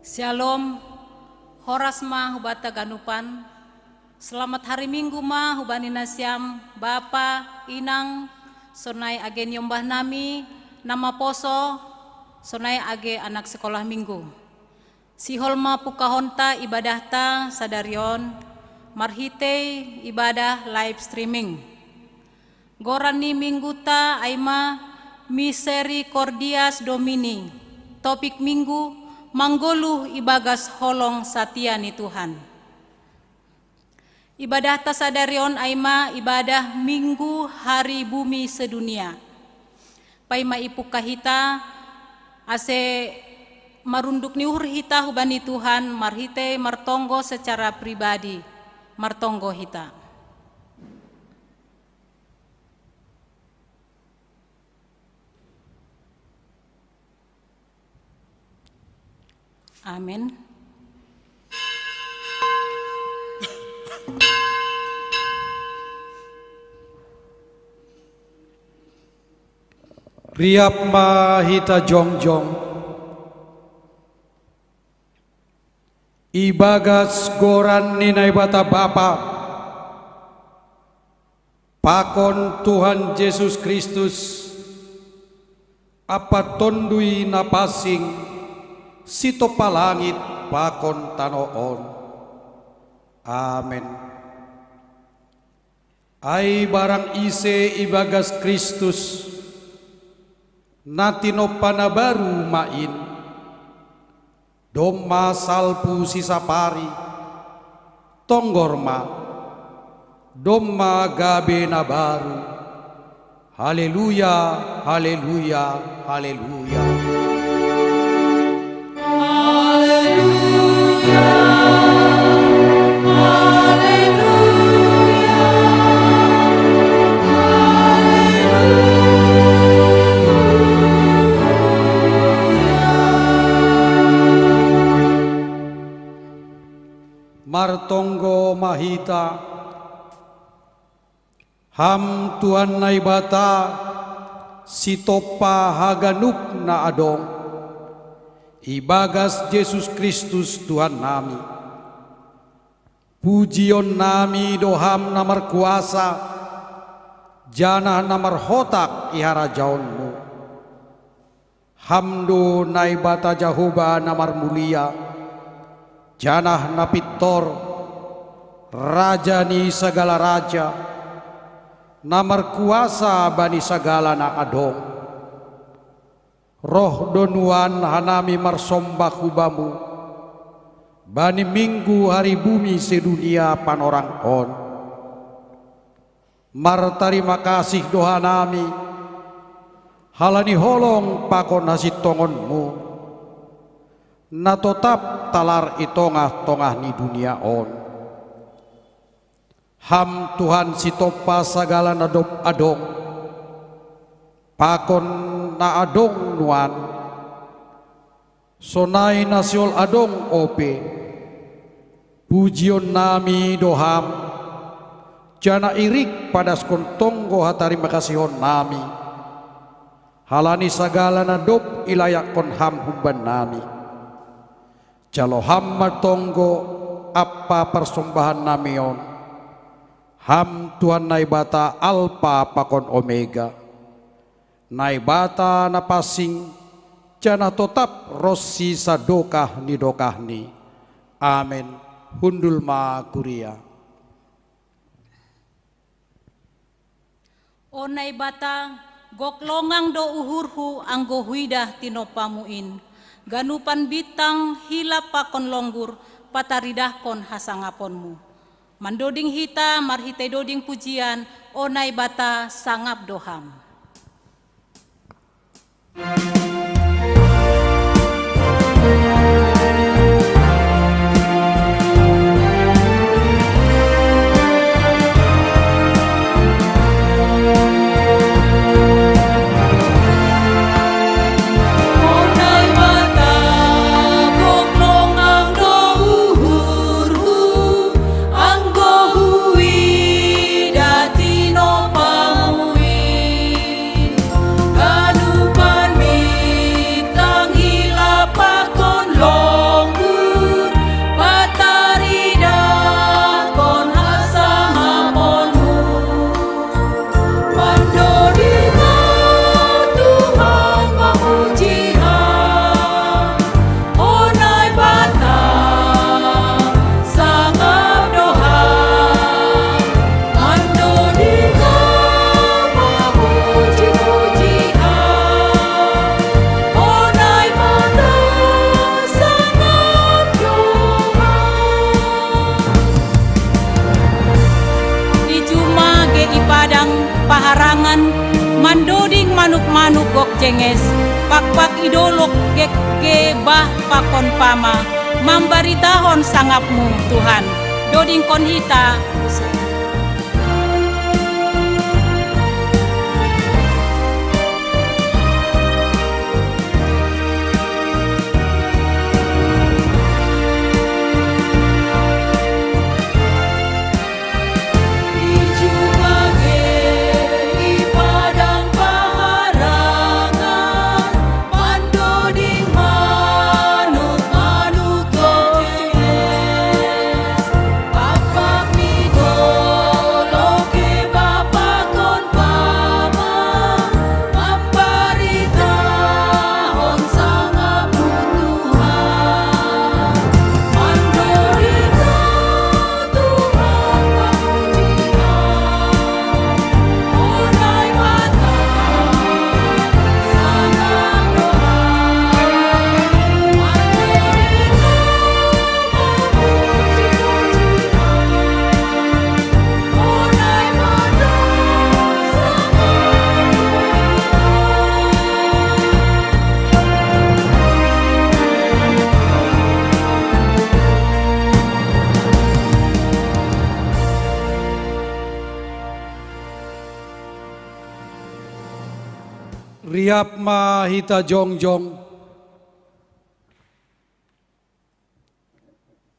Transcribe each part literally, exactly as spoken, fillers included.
Syalom, horas ma hubata ganupan. Selamat hari Minggu ma hubani nasiam, bapa, inang, sonai age niombah nami, na maposo, sonai age anak sekolah Minggu. Sihol ma pukahonta ibadahta sadarion, marhitei ibadah live streaming. Goran ni mingguta ai ma Misericordias Domini. Topik minggu, manggoluh ibagas holong satia ni Tuhan. Ibadahta sadarion ai ma ibadah Minggu Hari Bumi Sedunia. Paima ipungkah hita, ase marunduk ni uhur hita hubani Tuhan, marhitei martonggo secara pribadi, martonggo hita. Amin. Riap ma hita jongjong. Ibagas goran ni Naibata Bapa, pakon Tuhan Jesus Kristus, Ampa Tonduy Napansing, sitompa langit pakon tano on. Amen. Ai barang ise ibagas Kristus, na tinompa na baru ma in. Domma salpu sisapari, tonggor ma, domma gabe na baru. Haleluya, haleluya, haleluya. Haleluya, haleluya, haleluya. Martonggo ma hita. Ham Tuhan Naibata, sitompa haganup na adong, ibagas Jesus Kristus Tuhan nami. Pujion nami do Ham na markuasa, janah na marhotak i harajaonMu. Ham do Naibata Jahowa na marmulia, janah na pintor, Raja ni sagala raja, na markuasa bani sagala na adong. Roh do nuan hanami marsombah hu Bamu, bani Minggu Hari Bumi Sedunia panorang on. Martarima kasih do hanami, halani holong pakon hasintongonMu, na totap talar i tongah-tongah ni dunia on. Ham Tuhan sitompa sagala na dob adong, pakon na adong nuan, sonai na sihol adong ope. Pujion nami do Ham, janah irik padaskon tonggo hatarima kasihon nami, halani sagala na dob ilayakkon Ham humban nami. Jalo Ham ma tonggo ampa parsombahan nami on, Ham Tuhan Naibata Alpa pakon Omega, Naibata na pansing, janah totap ronsi sadokah ni dokahni. Amen. Hundul ma kuria. O Naibata, gok longang do uhurhu anggo huidah tinompamu in. Ganupan bintang, hilap pakon longgur, pataridahkon hasangaponmu. Mandoding hita marhitei doding pujian, o Naibata, sangap do Ham. Mandoding manuk-manuk gok jenges, pakpak idolok gek ge bah pakon pama, mambaritahon sangapmu, Tuhan, dodingkon hita. Riap ma hita jongjong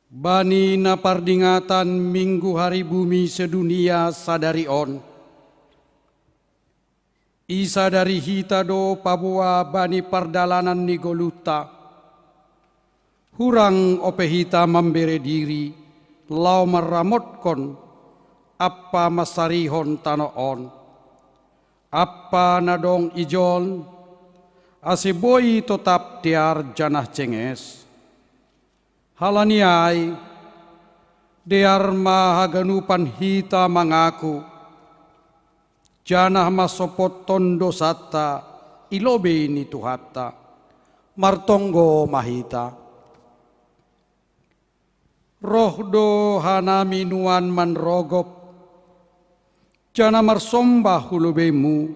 bani na pardingatan Minggu Hari Bumi Sedunia sadari on. Isadari hita do paboa bani pardalanan ni goluhta. Hurang ope hita mambere diri, laho marramotkon ampa mansarihon tano on. Ampa na dong ijon, ase boi totap dear janah jenges. Halani ai, dear ma haganupan hita mangaku, janah mansompothon dousanta i lobei ni Tuhanta. Martonggo ma hita. Roh do hanami nuan manrogop, janah marsombah hu lobeimu,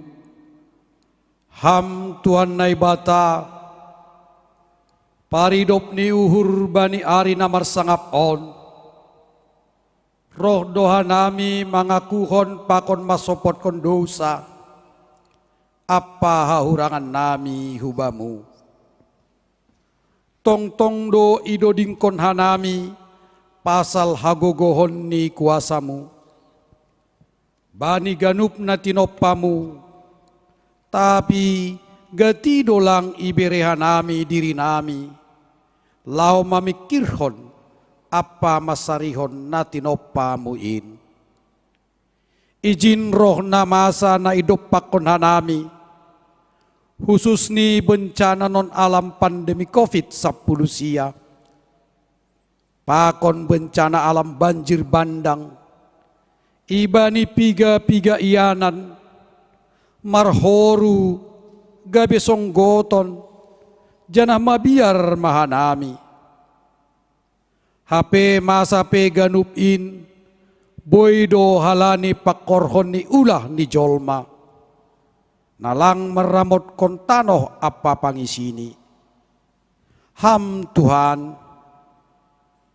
Ham Tuhan Naibata, paridop ni uhur bani ari na marsangap on. Roh do hanami mangakuhon pakon mansompothon dousa ampa hahurangannami hu Bamu. Tongtong do idodingkon hanami pasal hagogohon ni kuasa-Mu bani ganup na tinompa-Mu, tapi gati do lang ibere hanami dirinami, laho mamingkirhon ampa mansarihon na tinompa-Mu in. Ijin roh na masa na idompakkon hanami, husus ni bencana non alam pandemi covid sampulu sia, pakon bencana alam banjir bandang, ibani piga-piga ianan, marhoru, gabe songgoton, janah mabiar ma hanami. Hape masa pe ganup in, boi do halani pangkorhon ni ulah ni jolma, na lang marramotkon tanoh ampa pangisini. Ham Tuhan,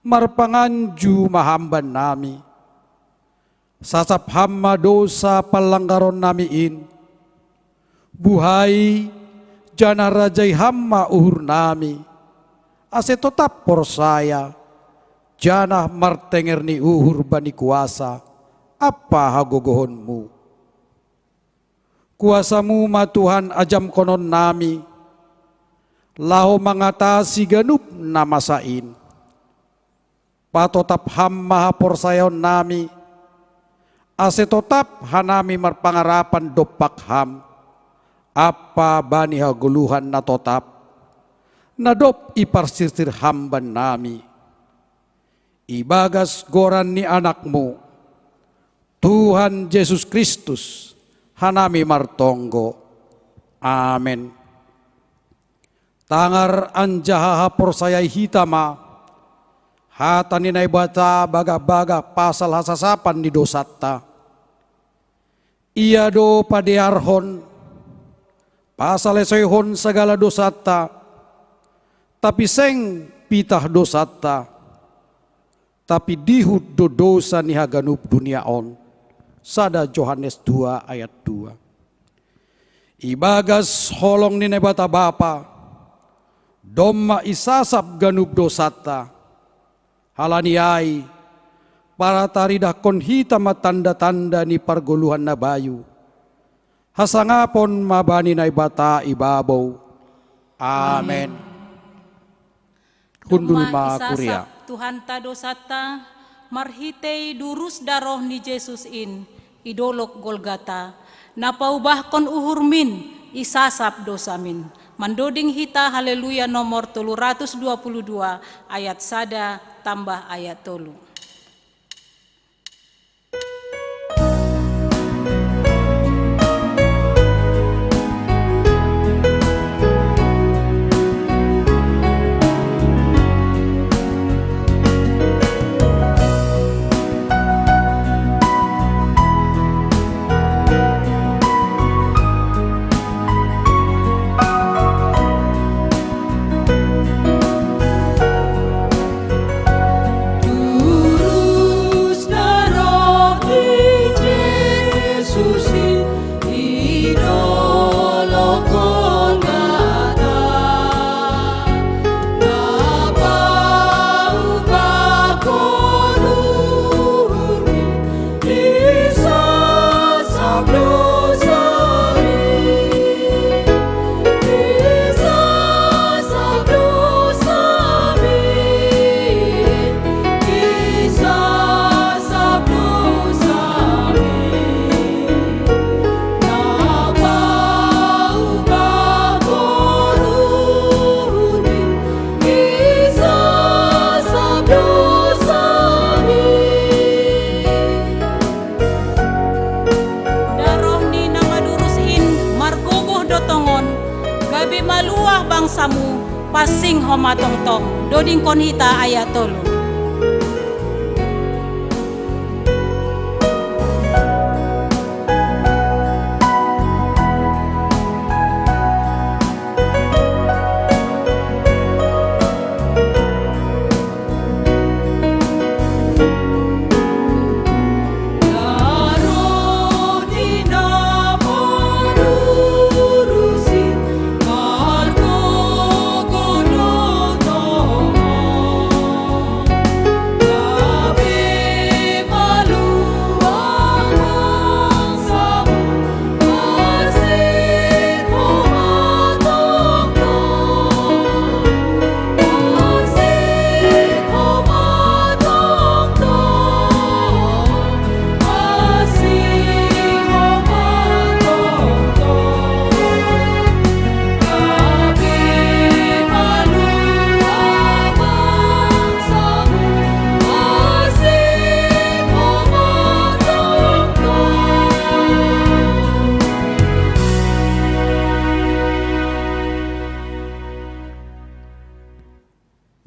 marpanganju ma Ham bannami. Sasap Ham ma dousa panlanggaronnami in. Buhai, janah rajai Ham ma uhurnami, ase totap porsaya, janah martenger ni uhur bani kuasa ampa hagogohon-Mu. Kuasa-Mu ma Tuhan ajamkononnami, laho mangatasi ganup na masa in. Patotap Ham ma haporsayaonnami, ase totap hanami marpangarapan dompak Ham, ampa bani hagoluhan na totap, na dob iparsirsir Ham bannami. Ibagas goran ni Anak-Mu, Tuhan Jesus Kristus, hanami martonggo. Amen. Tangar anjaha haporsayai hita ma hata ni Naibata bagah-bagah pasal hasasapan ni dousanta. Ia do padearhon, pasalesoihon sagala dosanta, tapi seng pitah dosanta, tapi dihut do dosa ni haganup dunia on. Sada Johannes dua ayat dua. Ibagas holong ni Naibata Bapa, domma isasap ganup dosanta. Halani ai, parataridahkon hita ma tanda-tanda ni pargoluhan na bayu. Hasangapon ma bani Naibata i babou. Amen. Hundul ma kuria. Tuhanta dosanta, marhitei durus daroh ni Jesus in, i dolok Golgata, na paubahkon uhurmin, isasap dosamin. Mandoding hita Haleluya nomor tolu ratus dua puluh dua, ayat sada tambah ayat tolu. Daroh ni na madurus in margogoh do tongon, gabe maluah bangsamu, pansing homa tongtong. Dodingkon hita ayat tolu.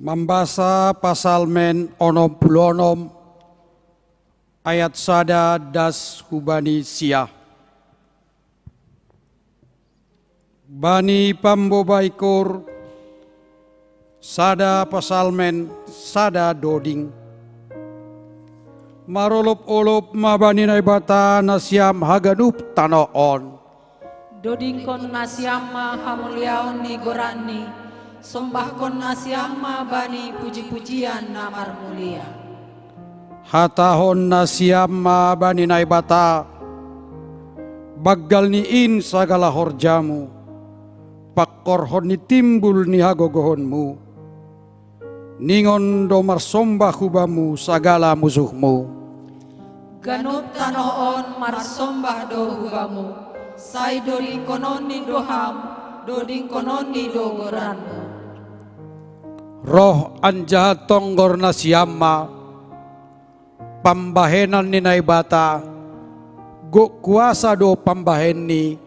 Mambasa Pasalmen onom puluh onom, ayat sada das hubani sia. Bani pambobai koor, sada pasalmen, sada doding. Marolop-olop ma bani Naibata nasiam haganup tanoh on. Dodingkon nasiam ma hamuliaon ni goranni, sombahkon nasiam ma bani puji-pujian na marmulia. Hatahon nasiam ma bani Naibata, banggal ni in sagala horjamu, pangkorhon ni timbul ni hagogohonmu. Ningon do marsombah hubamu sagala musuhmu. Ganup tanoh on marsombah do hubamu, sai dodingkononni do ham, dodingkononni do goranmu. Roh anjaha tonggor nasiam ma, pambahenan ni Naibata, gok kuasa do pambahenni,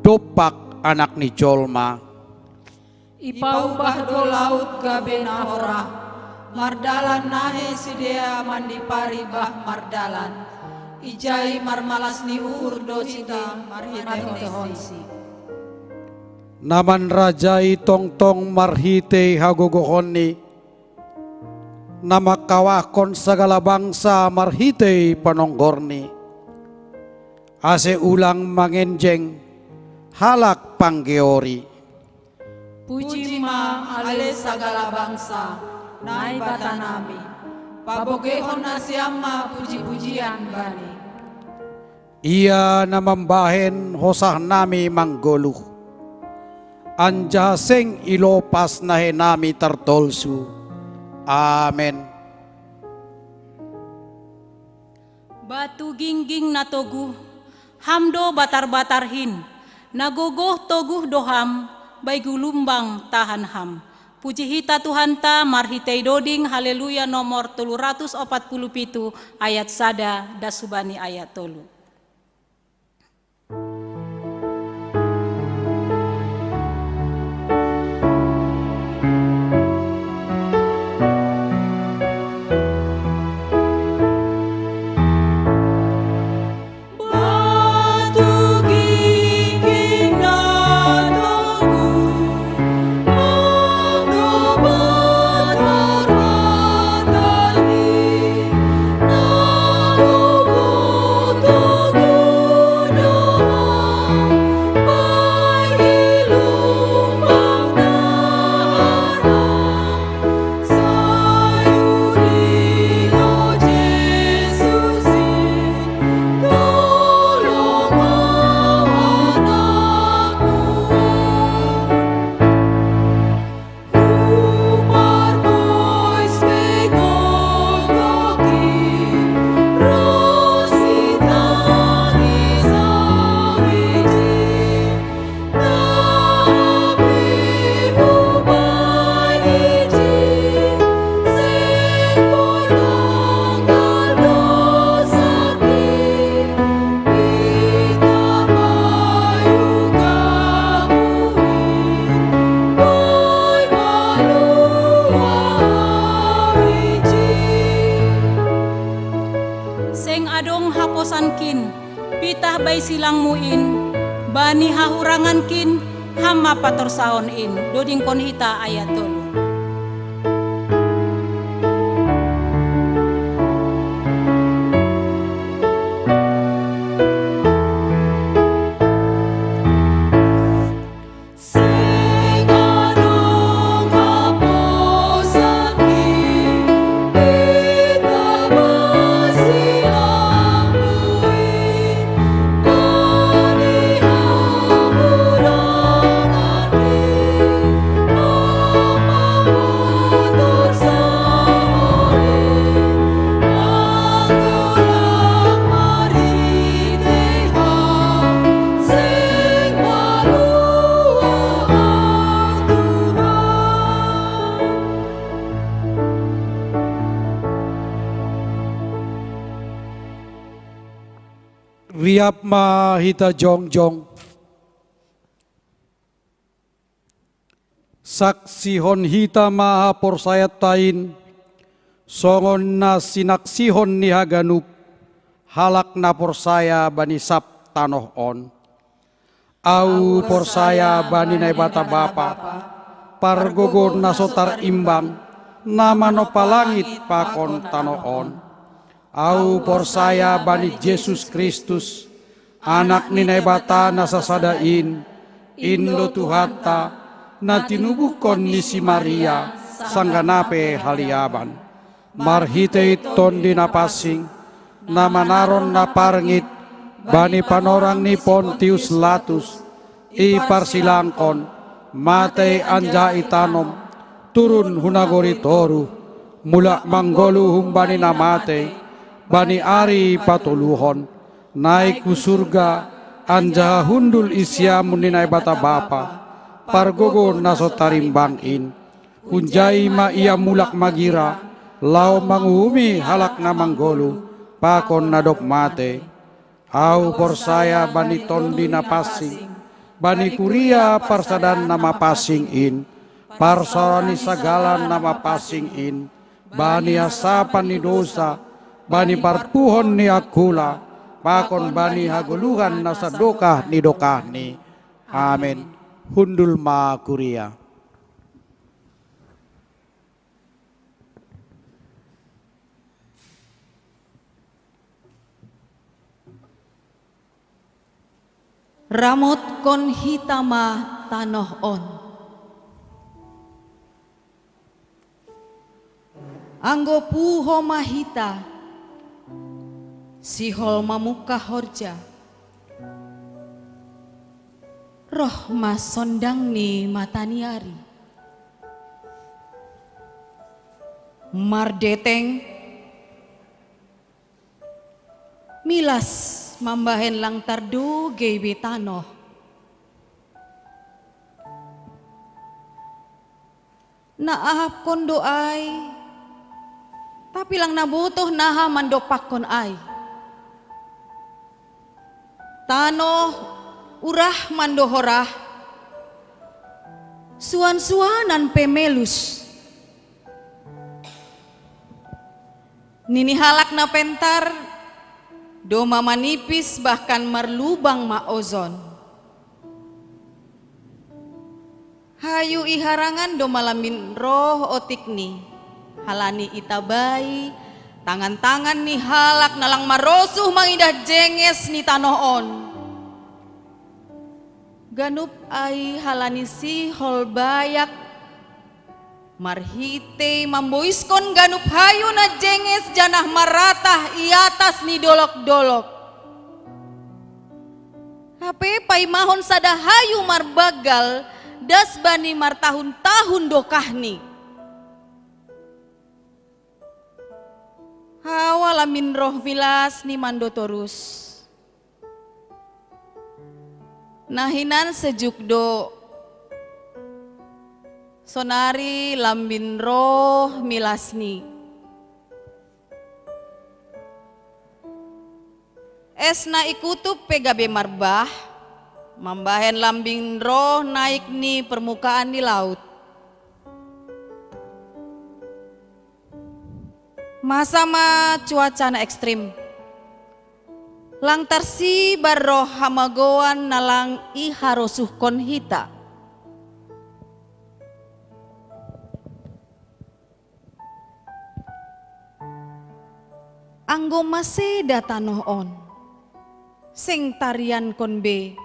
dompak Anak ni jolma. Ipaubah do laut gabe na horah, mardalan nahe sidea mandipari bah mardalan. Ijai marmalas ni uhur do hita marhitehonsi. Na manrajai tongtong marhitei hagogohonni, na mangkawahkon sagala bangsa marhitei panonggorni, ase ulang mangenjeng halak panggeori. Puji ma ale sagala bangsa, Naibata nami, pabogehon nasiam ma puji-pujian Bani. Ia na mambahen hosah nami manggoluh, anjaha seng ilopas nahe nami tartolsu. Amen. Batu gingging na toguh, Ham do batar-batar hin, na gogoh toguh do Ham, bai gulumbang tahan Ham. Puji hita Tuhanta marhitei doding Haleluya nomor tolu ratus opat puluh pitu ayat sada das hubani ayat tolu. Seng adong haposankin, pitah bai silangmu in, bani hahurangankin, Ham ma patorsahon in, dodingkon hita ayat tolu. Riap ma hita jongjong. Saksihon hita ma haporsayaanta in, songon na sinaksihon ni haganup halak na porsaya bani sab tanoh on. Ahu porsaya bani Naibata Bapa, pargogo na so tarimbang, na manompa langit pakon tanoh on. Ahu porsaya bani Jesus Kristus, Anak ni Naibata na sasada in, in do Tuhanta, na tinubuhkon ni si Maria, sanggah na pe haliaban. Marhitei Tondi Napansing, na manaron na parngit bani panorang ni Pontius Latus, iparsilangkon, matei anjaha itanom, turun hu nagori toruh, mulak manggoluh humbani na matei, bani ari patoluhon, naik hu surga, anjaha hundul i siamun ni Naibata Bapa, pargogo na so tarimbang in. Hunjai ma Ia mulak magira, laho manguhumi halak na manggoluh, pakon na dob matei. Ahu porsaya bani Tondi Napansing, bani kuria parsadaan na mapansing in, parsaoran ni sagala na mapansing in, bani hasapan ni dousa, bani parpuhon ni angkula, pakon bani hagoluhan na sadokah ni dokahni. Amen. Hundul ma kuria. Ramotkon hita ma tanoh on. Anggo puho ma hita, sihol mamungkah horja, roh ma sondang ni mataniari. Mardeteng, milas mambahen lang tardogei be tanoh. Naahapkon do ai, tapi lang nabotoh naha mandompakkon ai. Tanoh urah mandohorah, suan-suanan pe melus. Nini halak na pentar, doma manipis bahkan marlubang ma ozon. Hayu iharangan doma lambin roh otikni, halani itabai tangan-tangan ni halak na lang marosuh mangidah jenges ni tanoh on. Ganup ai halani sihol bayak, marhitei mamboiskon ganup hayu na jenges janah maratah i atas ni dolok-dolok. Hape paimahon sada hayu marbanggal das bani martahun-tahun dokahni. Hawa lambin roh milasni mando torus. Na hinan sejuk do sonari lambin roh milasni. Es na ikutup pe gabe marbah, mambahen lambin roh naik ni permukaan ni laut. Masa ma cuaca na ekstrim. Lang tarsibar roh hamagoan na lang iharosuhkon hita. Anggo maseda tanoh on, seng tariankon be.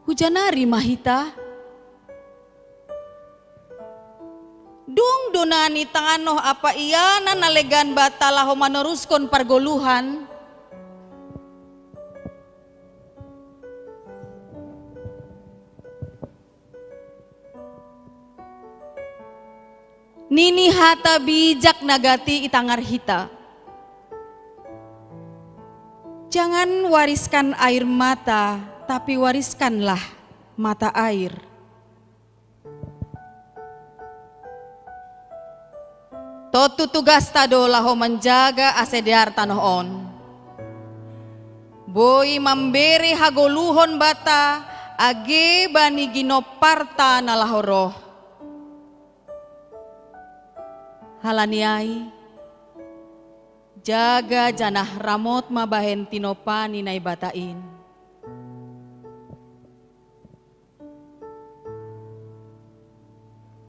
Hujanari ma hita. Dung do na ni tanoh apa iana na legan banta laho manoruskon pargoluhan. Nini hata bijak na gati i tangar hita. Jangan wariskan air mata, tapi wariskanlah mata air. Tontu tugasta do laho manjaga ase dear tanoh on. Boi mambere hagoluhon banta age bani ginomparta na laho roh. Halani ai, jaga janah ramot ma bahen tinompa ni Naibata in.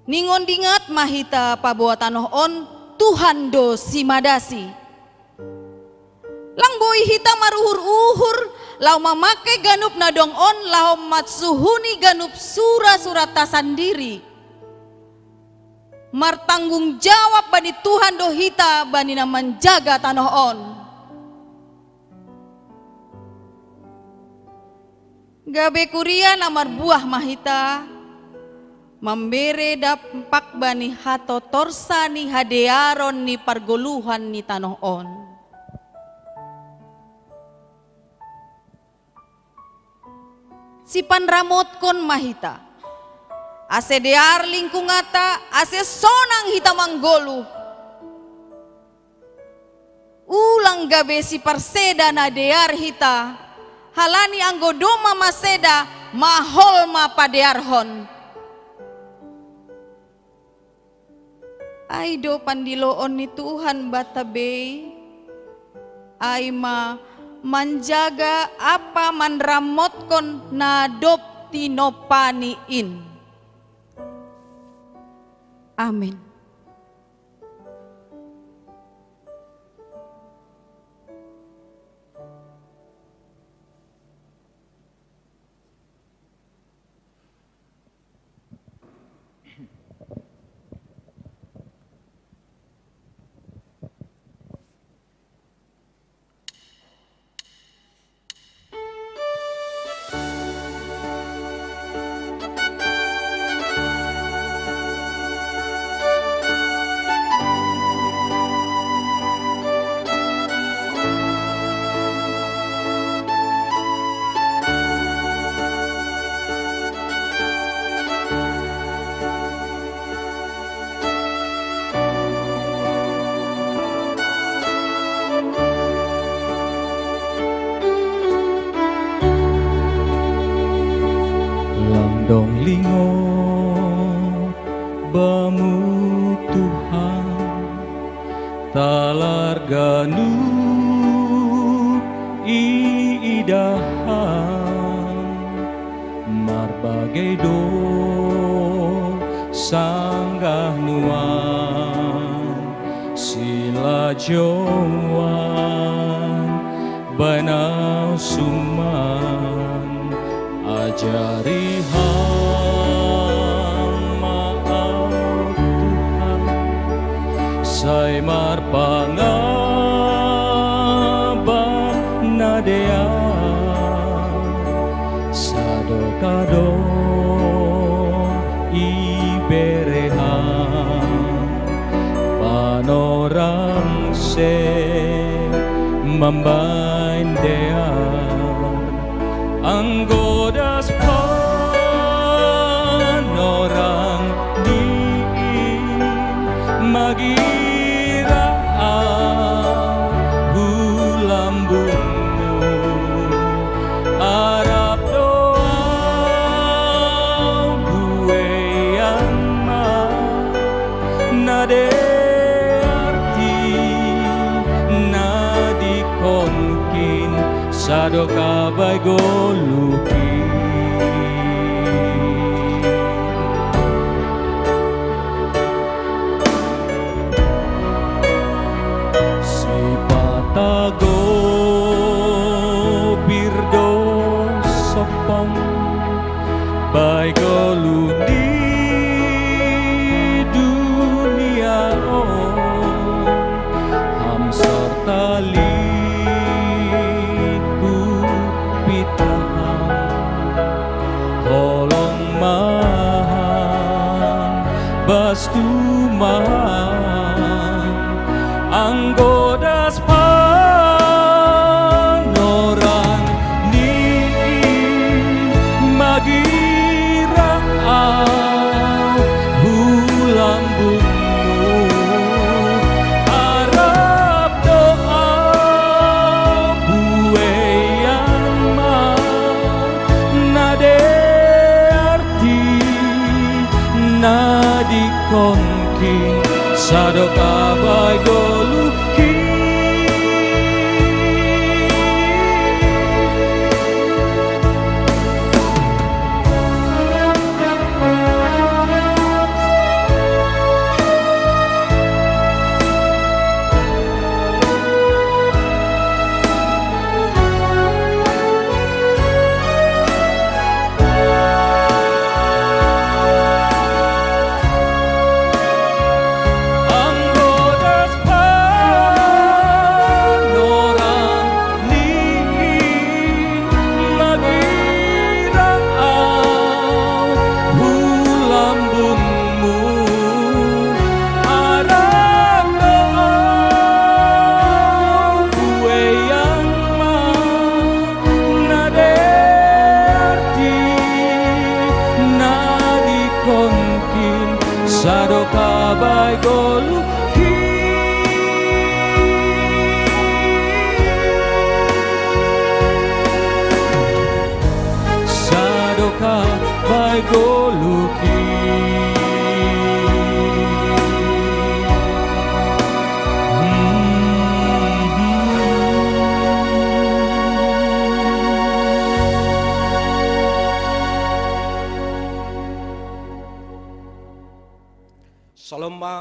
Ningon dingat ma hita paboa tanoh on Tuhan do simadasi. Lang boi hita maruhur-uhur, laho mamangke ganup na dong on laho mansuhuni ganup sura-suranta sandiri. Martanggung jawab bani Tuhan do hita bani na manjaga tanoh on. Gabe kuria na marbuah ma hita, mambere dampak bani hatotorsa ni hadearon ni pargoluhan ni tanoh on. Sipanramotkon ma hita, ase dear lingkunganta, ase sonang hita manggoluh. Ulang gabe siparseda na dear hita, halani anggo domma maseda, mahol ma padearhon. Ai do pandiloon ni Tuhan banta bei. ai ma manjaga ampa manramotkon na dob tinopani in. Amin. Langdong lingot bamu Tuhan, talar ganup iidahan, marbagei do sanggah nuan, silajouan bahen au suman. Ajari Ham ma au Tuhan, sai marpangaban na dear, sadokah do ibere Ham panorang, sai mambahen dear. Anggo das panorang ni i, magira au hu lambungmu, arap do au buei Ama, na dear di na dikkonkin, sadokah bai goluh i. Sipata gopir do sompong bai goluh ni dunia on, Ham sorta lingkup i, Tuhan. Holong ma Ham bas tumang, anggo das panorang ni i, magira au hu lambungmu, arap do au buei Ama, na dear di na dikkonkin, sadokah bai goluh i.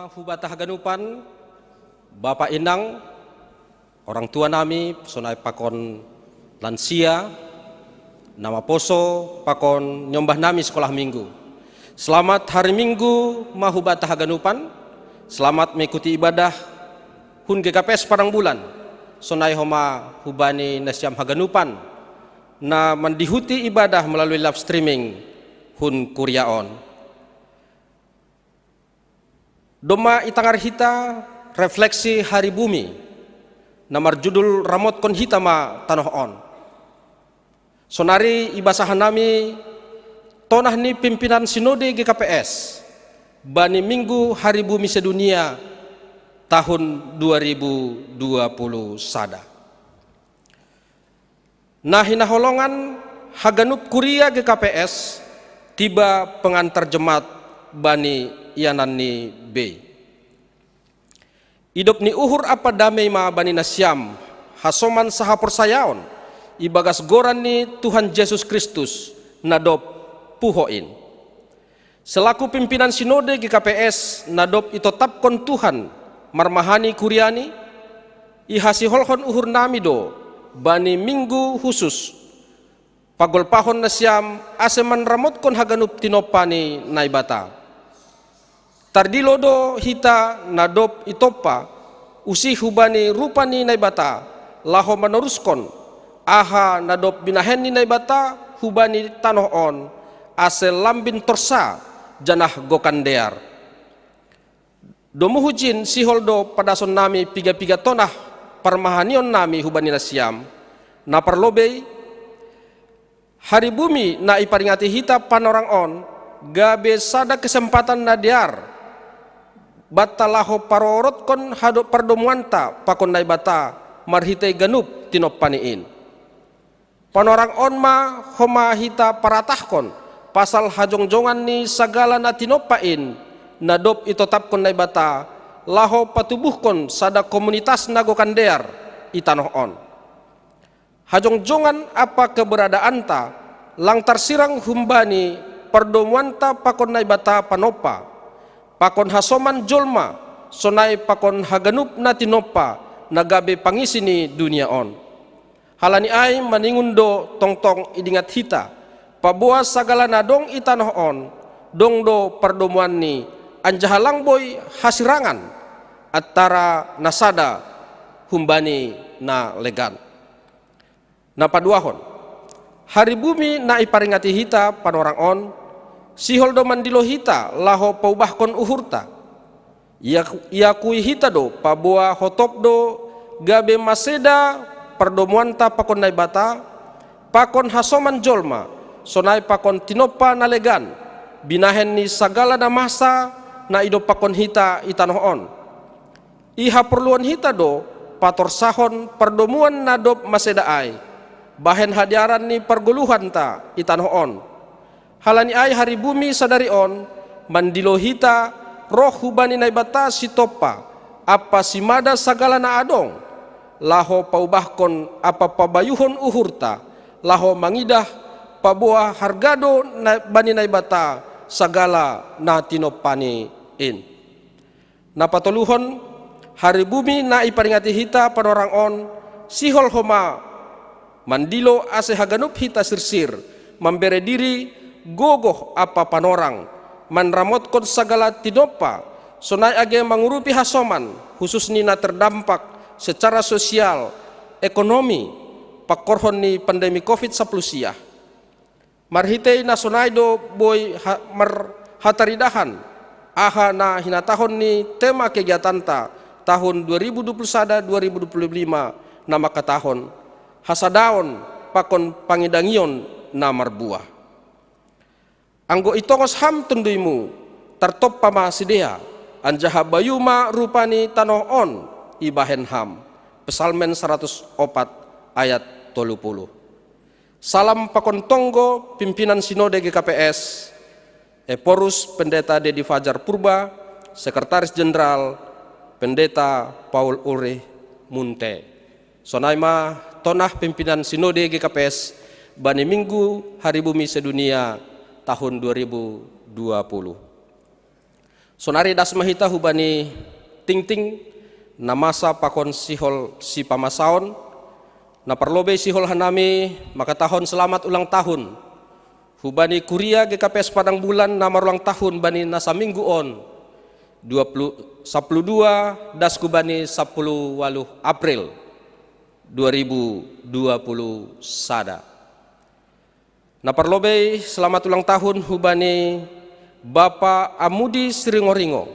Hubata haganupan, Bapa inang, orang tua nami, sonai pakon lansia, na maposo pakon niombah nami sekolah minggu. Selamat hari Minggu ma hubata haganupan, selamat mengikuti ibadah hun G K P S Padang Bulan, sonai homa hubani nasiam haganupan, na mandihuti ibadah melalui live streaming hun kuria on. Domma itangar hita refleksi hari bumi, na marjudul Ramotkon Hita ma Tanoh On. Sonari ibasahan nami tonah ni pimpinan sinode G K P S, bani Minggu Hari Bumi Sedunia tahun dua ribu dua puluh sada. Na hinaholongan haganup kuria G K P S, tiba pengantar jemaat bani ianan ni bei. Idop ni uhur ampa damei ma bani nasiam, hasoman sahaporsayaon, ibagas goran ni Tuhan Jesus Kristus, na dob puho in. Selaku pimpinan sinode G K P S na dob itotapkon Tuhan marmahani kuriani, ihasiholhon uhur nami do bani Minggu husus, pagolpahon nasiam ase manramotkon haganup tinompa ni Naibata. Tardilo do hita na dob itompa usih hubani rupa ni Naibata, laho manoruskon aha na dob binahen ni Naibata hubani tanoh on, ase lambin torsa janah gokan dear. Domu hujin sihol do padason nami piga-piga tonah parmahanion nami hubani nasiam, na parlobei, hari bumi na iparingati hita panorang on, gabe sada kesempatan na dear banta laho parorotkon hado pardomuanta pakon Naibata marhitei ganup tinompani in. Panorang on ma homa hita paratahkon pasal hajongjongan ni sagala na tinompa in, na dob itotapkon Naibata, laho patubuhkon sada komunitas na gokan dear i tanoh on. Hajongjongan ampa keberadaanta lang tarsirang humbani pardomuanta pakon Naibata panompa, pakon hasoman jolma, sonai pakon haganup na tinompa na gabe pangisi ni dunia on. Halani ai maningon do tongtong idingat hita, paboa sagala na dong i tanoh on, dong do pardomuanni, anjaha lang boi hasirangan antara na sada humbani na legan. Na paduahon, hari bumi na iparingati hita panorang on, sihol do mandilo hita laho paubahkon uhurta. Ia-, iakui hita do paboa hotop do gabe maseda pardomuanta pakon Naibata, pakon hasoman jolma, sonai pakon tinompa na legan, binahen ni sagala na masa na idompakkon hita i tanoh on. Ihaporluhon hita do patorsahon pardomuan na dob maseda ai, bahen hadearan ni pargoluhanta i tanoh on. Halani ai hari bumi sadari on, mandilo hita roh hubani Naibata sitompa ampa simada sagala na adong, laho paubahkon ampa pabayuhon uhurta, laho mangidah paboa harga do na-, bani Naibata sagala na tinompani in. Na patoluhon, hari bumi na iparingati hita panorang on, sihol homa mandilo ase haganup hita sirsir, mambere diri, gogoh ampa panorang, manramotkon sagala tinompa, sonai age mangurupi hasoman, hususni na terdampak secara sosial, ekonomi, pangkorhon ni pandemi covid sapuluh sia. Marhitei na sonai do boi ha-, marhataridahan, aha na hinatahon ni tema kegiatanta tahun dua ribu dua puluh sada dua ribu dua puluh lima, na mangkatahon, hasadaon pakon pangidangion na marbuah. Anggo itongos Ham tonduymu, tartompa ma sidea, anjaha bayu ma rupa ni tanoh on ibahen Ham. Psalmen saratus opat ayat tolu puluh. Salam pakon tonggo pimpinan Sinode G K P S, Ephorus Pendeta Dedi Fajar Purba, Sekretaris Jenderal Pendeta Paul Ulrich Munte. Sonai ma tonah pimpinan Sinode G K P S bani Minggu Hari Bumi Sedunia tahun dua ribu dua puluh. Sonari das ma hita hubani tingting na masa pakon sihol sipamasaon. Na parlobei sihol hanami makatahon selamat ulang tahun hubani kuria G K P S Padang Bulan na marulang tahun bani na saminggu on, dua puluh, sapuluh dua das hubani sapuluh waluh April dua ribu dua puluh sada. Na parlobei selamat ulang tahun hubani Bapa Amudi Siringoringo.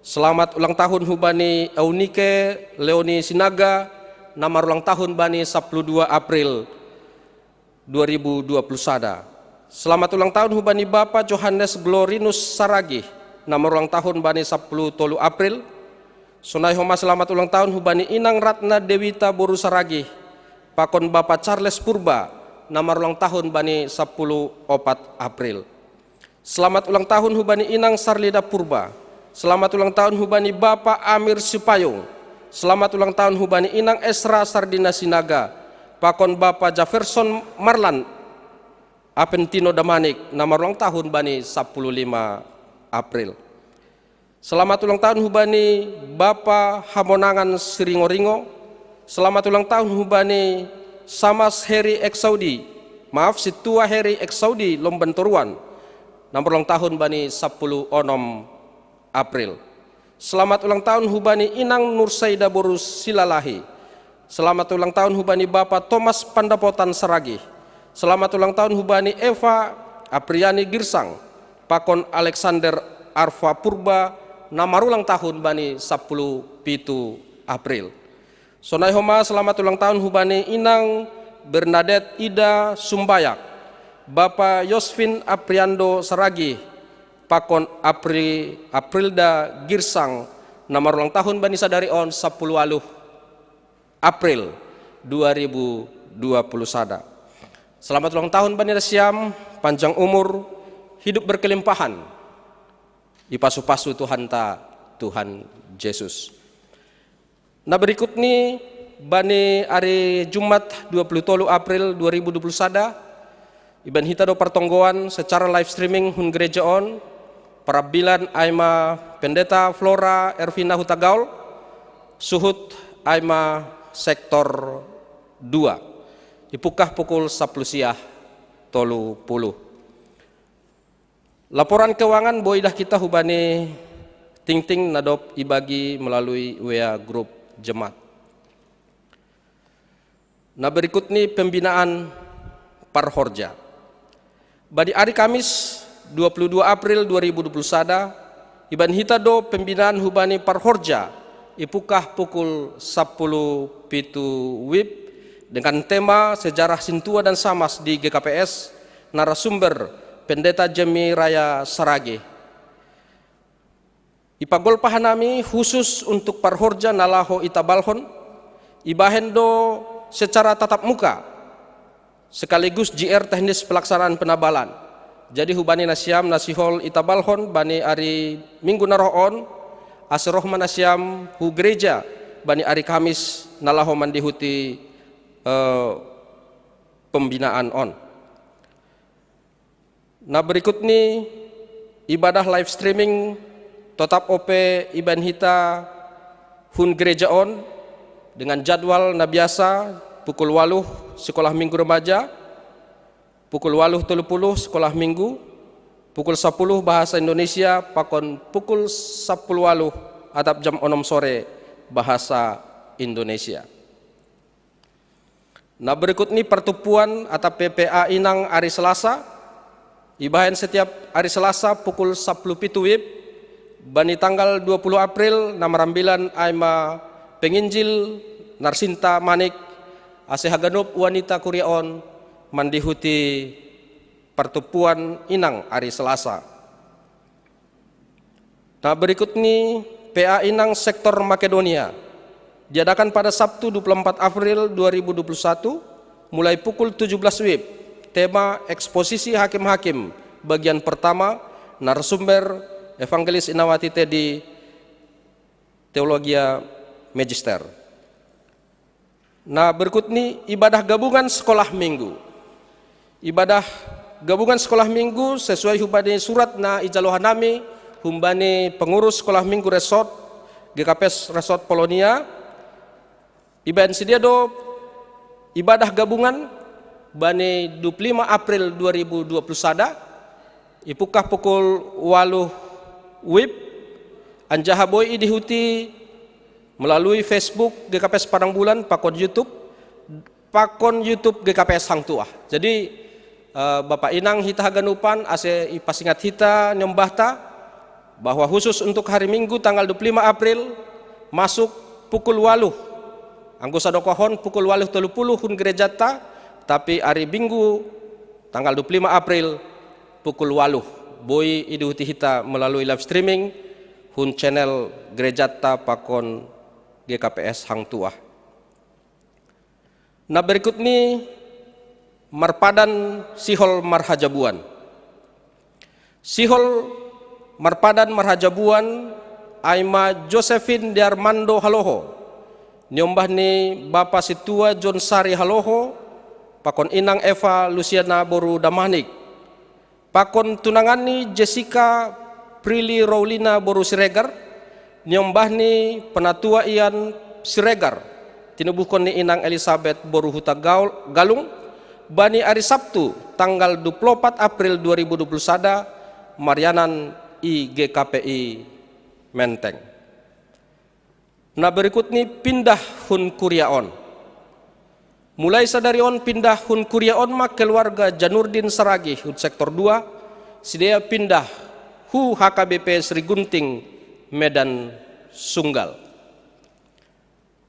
Selamat ulang tahun hubani Eunike Leoni Sinaga na marulang tahun bani sapuluh dua April dua ribu dua puluh sada. Selamat ulang tahun hubani Bapa Johannes Glorinus Saragih na marulang tahun bani sapuluh tolu April. Sonai homa selamat ulang tahun hubani Inang Ratna Dewita boru Saragih pakon Bapa Charles Purba na marulang tahun bani sapuluh opat April. Selamat ulang tahun hubani Inang Sarlida Purba. Selamat ulang tahun hubani Bapa Amir Sipayung. Selamat ulang tahun hubani Inang Esra Sardina Sinaga pakon Bapa Jefferson Marlan Apentino Damanik na marulang tahun bani sapuluh lima April. Selamat ulang tahun hubani Bapa Hamonangan Siringoringo. Selamat ulang tahun hubani Samas Heri Eksaudi. Maaf, Situa Heri Eksaudi Lomban Toruan na marulang tahun bani sapuluh onom April. Selamat ulang tahun hubani Inang Nursaida boru Silalahi. Selamat ulang tahun hubani Bapa Thomas Pandapotan Saragih. Selamat ulang tahun hubani Eva Apriani Girsang pakon Alexander Arfa Purba na marulang tahun bani sapuluh pitu April. Sonai homa selamat ulang tahun hubani Inang Bernadette Ida Sumbayak, Bapa Yosvin Apriando Saragih pakon Apri, Aprilda Girsang na marulang tahun bani sadari on sapuluh waluh April dua ribu dua puluh sada. Selamat ulang tahun bani nasiam, panjang umur, hidup berkelimpahan. Ipasu-pasu Tuhanta, Tuhan Jesus. Na berikut ni bani ari Jumat dua puluh tolu April dua ribu dua puluh sada, ibaen hita do partonggoan secara live streaming hun gereja on, parambilan ai ma Pendeta Flora Ervina Hutagaol, suhut ai ma sektor dua. Ipungkah pukul sapuluh siah tolu puluh. Laporan keuangan boi dah kita hubani tingting na dob ibagi melalui W A grup jemaat. Na berikut ni pembinaan parhorja. Badi ari Kamis dua puluh dua April dua ribu dua puluh sada, ibaen hita do pembinaan hubani parhorja ipungkah pukul sapuluh pitu wib dengan tema Sejarah Sintua dan Samas di G K P S, narasumber Pendeta Jemi Raya Saragih. Ipagolpa hanami khusus untuk parhorja na laho itabalhon, ibahen do secara tatap muka sekaligus J R teknis pelaksanaan penabalan. Jadi hubani nasiam na sihol itabalhon bani ari Minggu na roh on, ase roh ma nasiam hu gereja bani ari Kamis na laho mandihuti eh, pembinaan on. Na berikut ni ibadah live streaming totap ope ibaen hita hun gereja on dengan jadwal na biasa, pukul waluh sekolah minggu remaja, pukul waluh tolu puluh sekolah minggu, pukul sapuluh bahasa Indonesia, pakon pukul sapuluh waluh atap jam onom sore bahasa Indonesia. Na berikut ni partumpuan atap P P A inang ari Selasa, ibahen setiap ari Selasa pukul sapuluh pitu wib, bani tanggal dua puluh April na marambilan ai ma penginjil, narsinta manik, ase haganup wanita kuria on mandihuti partumpuan inang ari Selasa. Nah, berikut ni P A inang sektor Makedonia. Diadakan pada Sabtu dua puluh empat April dua ribu dua puluh satu, mulai pukul tujuh belas wib. Tema eksposisi hakim-hakim, bagian pertama, narasumber Evangelis Inawati Teddy, Teologia Magister. Nah, berikut ni ibadah gabungan sekolah minggu. Ibadah gabungan sekolah minggu sesuai hubani surat na ijalo hanami humbani pengurus Sekolah Minggu Resort, G K P S Resort Polonia, ibaen si dia do ibadah gabungan bani dua puluh lima April dua ribu dua puluh sada, ipukah pukul waluh wib, anjaha boi idihuti melalui Facebook G K P S Padang Bulan pakon YouTube, pakon YouTube G K P S Hang Tuah. Jadi, eh, Bapak Inang hita haganupan, ase ipasingat hita niombahta bahwa khusus untuk hari Minggu tanggal dua puluh lima April, masuk pukul waluh. Anggo sadokahon pukul waluh tolu puluh hun gerejata, tapi hari Minggu tanggal dua puluh lima April pukul waluh boi idihuti hita melalui live streaming hun channel gerejata pakon G K P S Hang Tuah. Na berikut ni marpadan sihol marhajabuan. Sihol marpadan marhajabuan ai ma Josephine de Armando Haloho, niombah ni Bapa Sintua John Sari Haloho, pakon Inang Eva Luciana boru Damanik, pakon tunangan ni Jessica Prilly Rowlina boru Siregar, niombah ni Penatua Ian Siregar, tinubuhkon ni Inang Elizabeth boru Huta Gaul-, Galung, bani ari Sabtu tanggal dua puluh opat April dua ribu dua puluh sada, marianan i G K P I Menteng. Na berikut ni pindah hun kuria on. Mulai sadari on pindah hun kuria on ma keluarga Janurdin Saragih hun sektor dua, sidea pindah hu H K B P Sri Gunting, Medan Sunggal.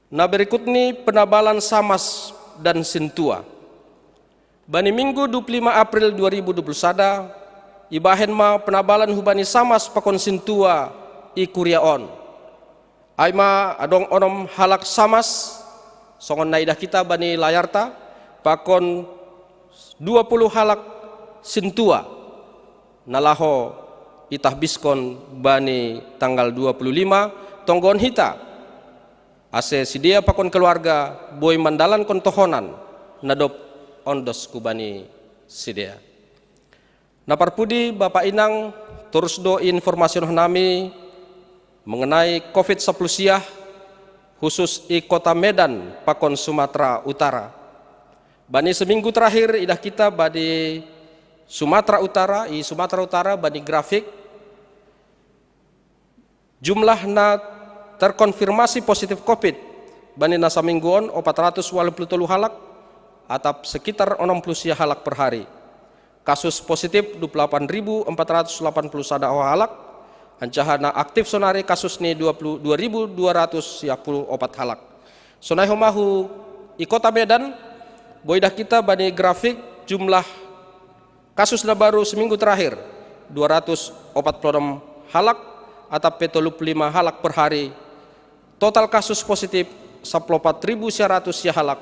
Na berikut ni penabalan Samas dan Sintua. Bani Minggu dua puluh lima April dua ribu dua puluh sada, ibahen ma penabalan hubani Samas pakon Sintua i kuria on. Ai ma adong onom halak Samas, songon na idah hita bani layarta, pakon dua puluh halak Sintua, na laho itahbiskon bani tanggal dua puluh lima, tonggohon hita, ase sidea pakon keluarga boi mandalankon tohonan na dob ondos hubani sidea. Na parpudi Bapak Inang, torus do informasiononnami mengenai covid sapuluh siah, khusus i kota Medan pakon Sumatera Utara. Bani seminggu terakhir idah hita bani Sumatera Utara, i Sumatera Utara bani grafik, jumlah na terkonfirmasi positif covid bani na saminggu on opat ratus waluh puluh tolu halak, atap sekitar onom puluh sia halak per hari. Kasus positif dua puluh delapan ribu empat ratus delapan puluh sada halak, anjaha na aktif sonari kasus ni dua puluh dua ribu dua ratus sia puluh opat halak. Sonai homa hu i kota Medan, boi idah hita bani grafik jumlah kasus na baru seminggu terakhir, dua ratus opat puluh enam halak, atap pe tolu puluh lima halak per hari. Total kasus positif sapuluh opat ribu sia ratus sia halak,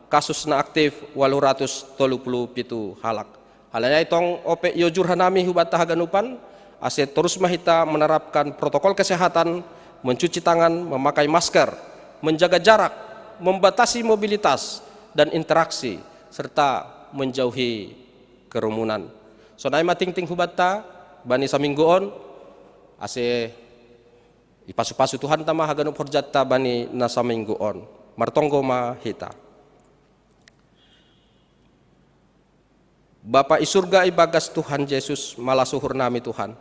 kasus na aktif waluh ratus tolu puluh pitu halak. Halani ai tong ope iojur hanami hubanta haganupan, ase torus ma hita menerapkan protokol kesehatan, mencuci tangan, memakai masker, menjaga jarak, membatasi mobilitas dan interaksi, serta menjauhi kerumunan. Sonai ma tingting hubanta bani saminggu on, ase ipasupasu Tuhanta ma haganup horjanta bani na saminggu on. Martonggo ma hita. Bapa i surga, ibagas Tuhan Jesus malas uhurnami Tuhan,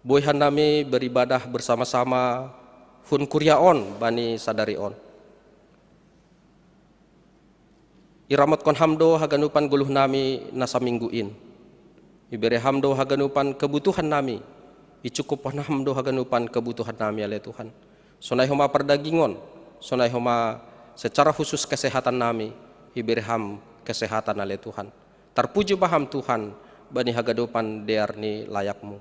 boi hanami beribadah bersama-sama hun kuria on bani sadari on. Iramotkon Ham do haganupan goluhnami na saminggu in. Ibere Ham do haganupan kebutuhannami, icukuphon Ham do haganupan kebutuhannami ale Tuhan. Sonai homa pardagingon, sonai homa secara khusus kesehatannami, ibere Ham kesehatan ale Tuhan. Tarpuji ma Ham Tuhan, bani haganupan dear ni layakMu.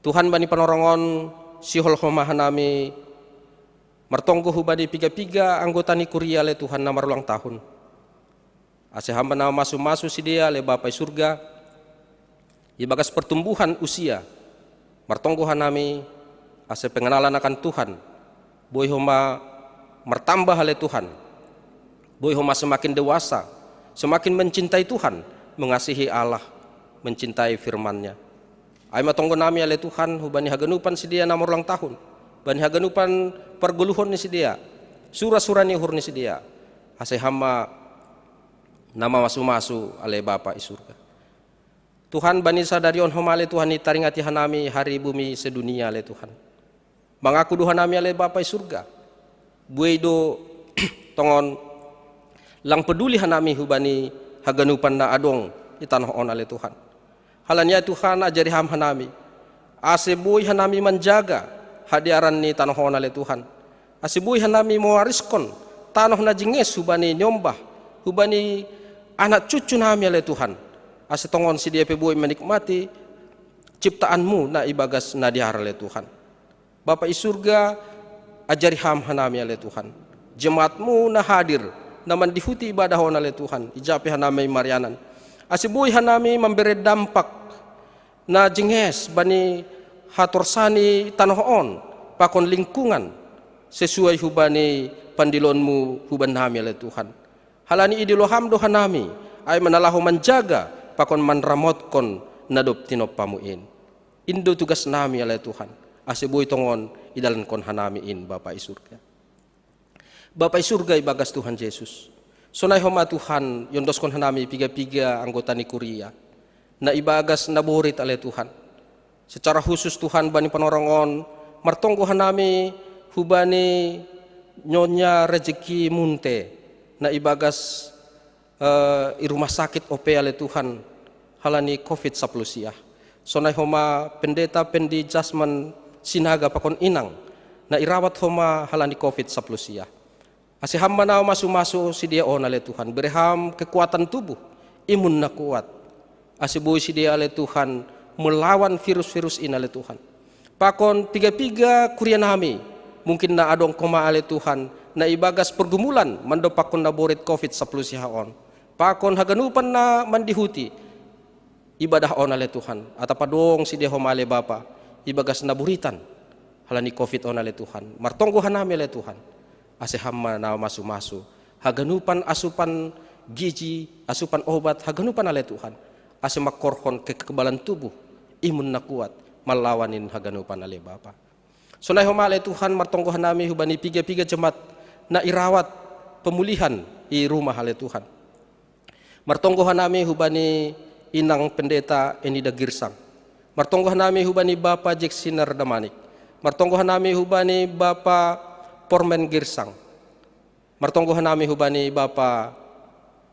Tuhan, bani panorang on, sihol homa hanami martonggo hubani piga-piga anggota ni kuria ale Tuhan na marulang tahun. Ase Ham ma na masu-masu sidea ale Bapa i surga, ibagas pertumbuhan usia, martonggo hanami ase pengenalan akan Tuhan boi homa martambah ale Tuhan, boi homa semakin dewasa, semakin mencintai Tuhan, mengasihi Allah, mencintai firman-Nya. Ai ma tonggo nami ale Tuhan, hubani haganupan sidea na marulang tahun, bani haganupan pargoluhon ni sidea, sura-sura ni uhur ni sidea, ase Ham ma na mamasu-masu ale Bapa i surga. Tuhan, bani sadari on homa ale Tuhan, itaringati hanami hari bumi sedunia ale Tuhan. Mangaku do hanami ale Bapa i surga, buei do tongon lang peduli hanami hubani haganupan na adong i tanoh on ale Tuhan. Halani ai Tuhan, ajari Ham hanami, ase buei hanami manjaga hadearan ni tanoh on ale Tuhan. Ase buei hanami mawariskon tanoh na jinges hubani niombah, hubani anak cucu nami ale Tuhan. Ase tongon sidea pe buei menikmati ciptaan-Mu na ibagas na dear ale Tuhan. Bapa i surga, ajari Ham hanami ale Tuhan. Jemaat-Mu na hadir, na mandihuti ibadah on ale Tuhan, ija pe hanami marianan. Ase buei hanami mambere dampak na jinges bani hatorsa ni tanoh on, pakon lingkungan, sesuai hubani pandilon-Mu hubannami ale Tuhan. Halani idilo Ham do hanami, ai ma na laho manjaga pakon manramotkon na dob tinompa-Mu in. In do tugas nami ale Tuhan, ase buei tongon idalankon hanami in Bapa i surga. Bapa i surga ibagas Tuhan Jesus, sonai homa Tuhan iondoskon hanami piga-piga anggota ni kuria na ibagas naborit ale Tuhan. Secara khusus Tuhan, bani panorang on martonggo hanami hubani Nyonya Rezeki Munte na ibagas eh, i rumah sakit ope ale Tuhan, halani covid sapuluh siah. Sonai homa Pendeta Pendi Jasman Sinaga pakon inang na irawat homa halani covid sapuluh siah. Ase Ham ma na masu-masu sidea on ale Tuhan, bere Ham kekuatan tubuh, imun na kuat. Ase buei sidea ale Tuhan melawan virus-virus in ale Tuhan. Pakon piga-piga kuria nami, mungkin na adong homa ale Tuhan, na ibagas pergumulan mandompakkon naborit covid sapuluh siah on. Pakon haganupan na mandihuti ibadah on ale Tuhan, atap adong sidea homa ale Bapa ibagas naboritan halani covid on ale Tuhan, martonggo hanami ale Tuhan, ase Ham ma na masu-masu haganupan asupan gizi, asupan obat, haganupan ale Tuhan, ase mangkorhon kekebalan tubuh, imun na kuat, mallawan in haganupan ale Bapa. Sonai homa ale Tuhan martonggo hanami hubani piga-piga jemaat na irawat pemulihan i rumah ale Tuhan. Martonggo hanami hubani inang Pendeta Enida Girsang. Martonggo hanami hubani Bapa Jeksiner Damanik. Martonggo hanami hubani Bapa Pormen Girsang. Martonggo hanami hubani Bapa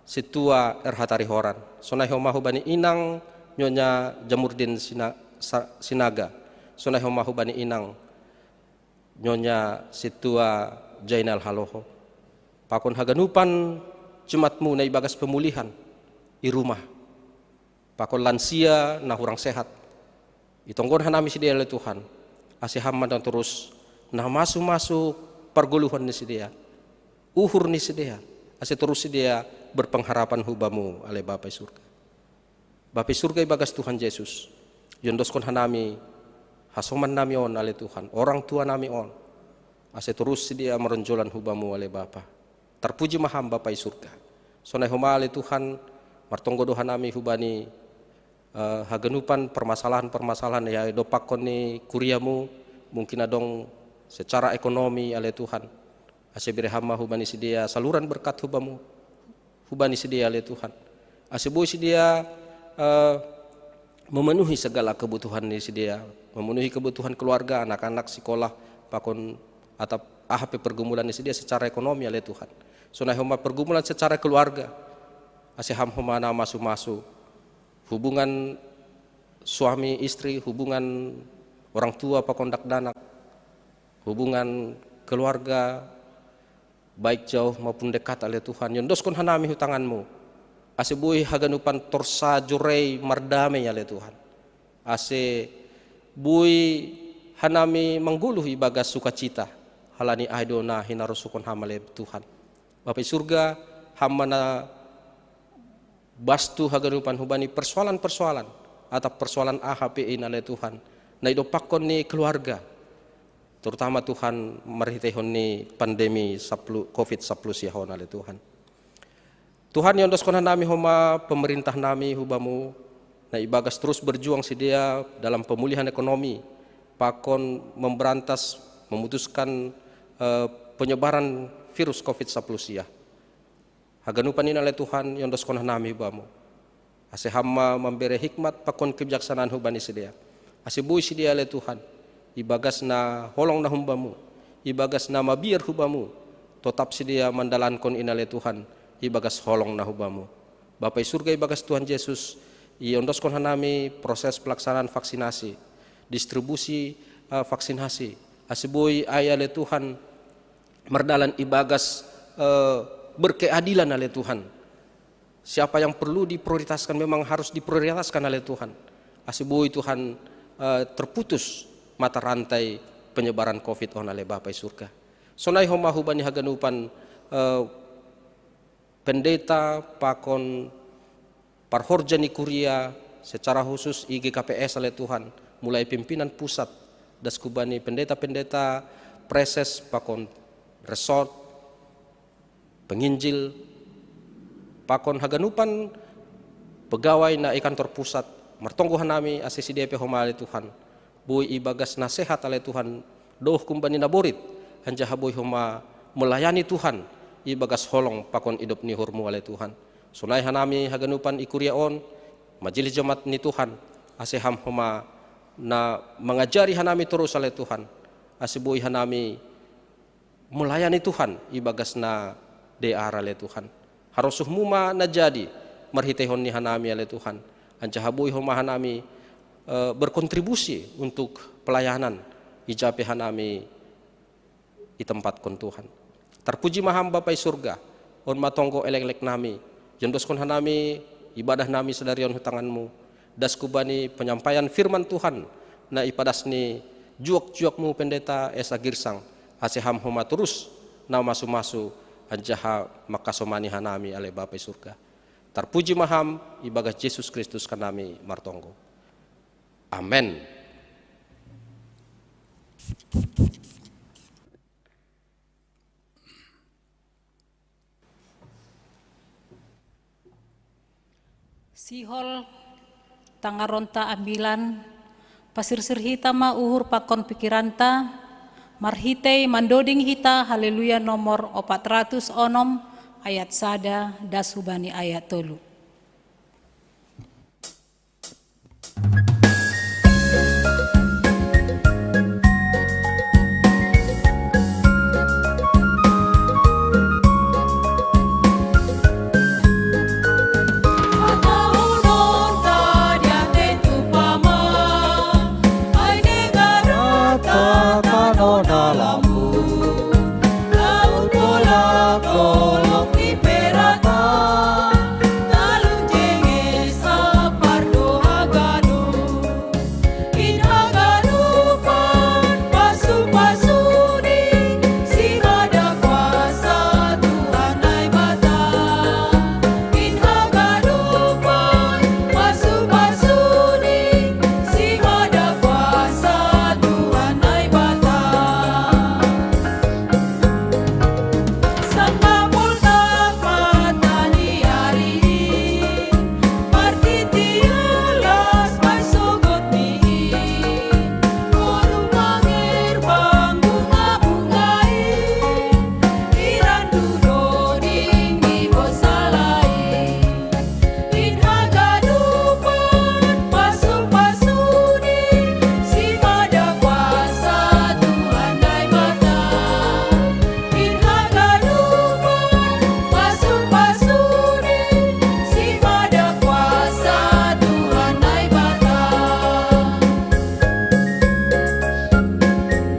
Situa R H Tarihoran. Sonai homa hubani inang Nyonya Jamurdin Sina-, Sa-, Sinaga. Sonai homa hubani inang Nyonya Situa Jainal Haloho. Pakon haganupan jemaat-Mu na ibagas pemulihan i rumah. Pakon lansia na hurang sehat. Itonggohon hanami sidea ale Tuhan, ase Ham ma na torus na masu-masu pargoluhon ni sidea, uhur ni sidea, ase torus sidea berpengharapan hu Bamu ale Bapa i surga. Bapa i surga ibagas Tuhan Jesus, iondoskon hanami hasoman nami on ale Tuhan, orang tua nami on, ase torus sidea maronjolan hu Bamu ale Bapa. Tarpuji ma Ham Bapa i surga. Sonai homa ale Tuhan, martonggo do hanami hubani eh, haganupan permasalahan-permasalahan ya idompakkon ni kuria-Mu, mungkin adong secara ekonomi ale Tuhan. Ase bere Ham ma hubani sidea saluran berkat hu Bamu, hubani sidea ale Tuhan. Ase buei sidea eh, memenuhi segala kebutuhan ni sidea, memenuhi kebutuhan keluarga, anak-anak sikolah, pakon atap aha pe pergumulan ni sidea secara ekonomi ale Tuhan. Sonai homa pergumulan secara keluarga, ase Ham homa na masu-masu hubungan suami istri, hubungan orang tua pakon dakdanak, hubungan keluarga, baik jauh maupun dekat ale Tuhan, iondoskon hanami hu tangan-Mu. Ase buei haganupan torsa joro i mardame ale Tuhan. Ase buei hanami manggoluh ibagas sukacita, halani ai do na hinarosuhkon Ham ale Tuhan. Bapa i surga, Ham ma na bastu haganupan hubani persoalan-persoalan, atap persoalan aha pe in ale Tuhan, na idompakkon ni keluarga, terutama Tuhan marhiteihon ni pandemi sapuluh, covid sapuluh siah on ale Tuhan. Tuhan, iondoskon hanami homa pemerintah nami hu Bamu, Na ibagas terus berjuang si dia dalam pemulihan ekonomi, pakon memberantas, memutuskan eh, penyebaran virus covid sapuluh sia. Haganupan ina ale Tuhan, iondoskon hanami bamu. Ase ham ma mambere hikmat pakon kebijaksanaan hubani si dia. Ase boi si dia ale Tuhan, ibagas na holong na humbamu, ibagas na mabiar hubamu, totap si dia mandalankon ina ale Tuhan, ibagas holong na hubamu. Bapa i surga, ibagas Tuhan Jesus, iondoskon hanami proses pelaksanaan vaksinasi, distribusi eh, vaksinasi. Ase boi ai ale Tuhan, mardalan ibagas eh, berkeadilan ale Tuhan. Siapa yang perlu diprioritaskan memang harus diprioritaskan ale Tuhan. Ase boi Tuhan eh, terputus mata rantai penyebaran covid on ale Bapa i surga. Sonai homa hubani haganupan eh, pendeta pakon parhorja ni kuria, secara khusus i G K P S ale Tuhan, mulai pimpinan pusat, das hubani pendeta-pendeta, preses pakon resort, penginjil, pakon haganupan pegawai na i kantor pusat, martonggo hanami ase si dia pe homa ale Tuhan, boi ibagas na sehat ale Tuhan, dohot humbani na borit, anjaha boi homa melayani Tuhan ibagas holong pakon idop ni uhurmu ale Tuhan. Sonai hanami haganupan i kuria on, majelis jemaat ni Tuhan, ase ham homa na mangajari hanami torus ale Tuhan, ase boi hanami melayani Tuhan ibagas na dear ale Tuhan. Harosuhmu ma na jadi marhiteihon ni hanami ale Tuhan, anjaha boi homa hanami eh, berkontribusi untuk pelayanan ija pe hanami itempatkon Tuhan. Tarpuji ma ham Bapa i surga, on ma tonggo eleklek nami, iondoskon hanami ibadah nami sadari on hu tanganmu, das hubani penyampaian firman Tuhan na ipadas ni juak-juakmu pendeta Esa Girsang, ase ham homa torus na masu-masu anjaha mangkasomani hanami ale Bapa i surga. Tarpuji ma ham, ibagas Jesus Kristus hanami martonggo. Amen. Sihol tangaronta ambilan, pasirsir hita ma uhur pakon pikiranta, marhitei mandoding hita Haleluya nomor opat ratus onom ayat sada das hubani ayat tolu.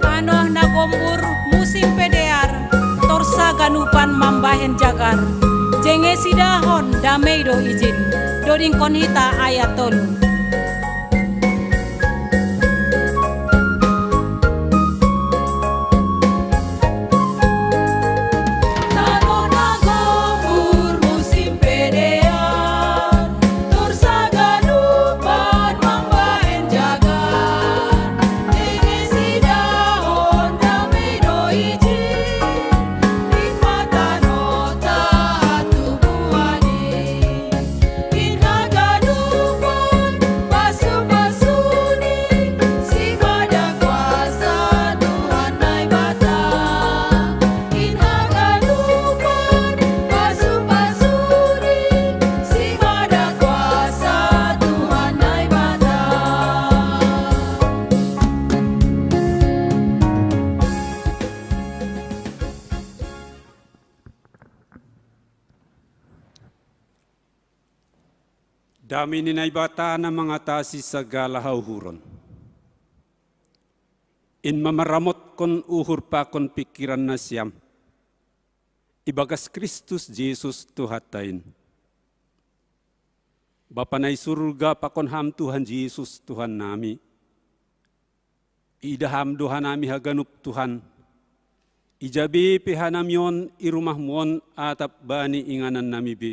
Tanoh na gombur, musim pe dear, torus haganupan mambahen jagar. Jenge sidahon damei do ijin. Dodingkon hita ayat tolu. Dame ni Naibata na mangatasi sagala hauhuron, in mamaramotkon uhur pakon pikiran nasiam ibagas Kristus Jesus Tuhanta in. Bapa na i surga, pakon Ham Tuhan Jesus Tuhan nami, iida Ham do hanami haganup, Tuhan. Ija be pe hanami on i rumah-Mu on atap bani inganan nami be,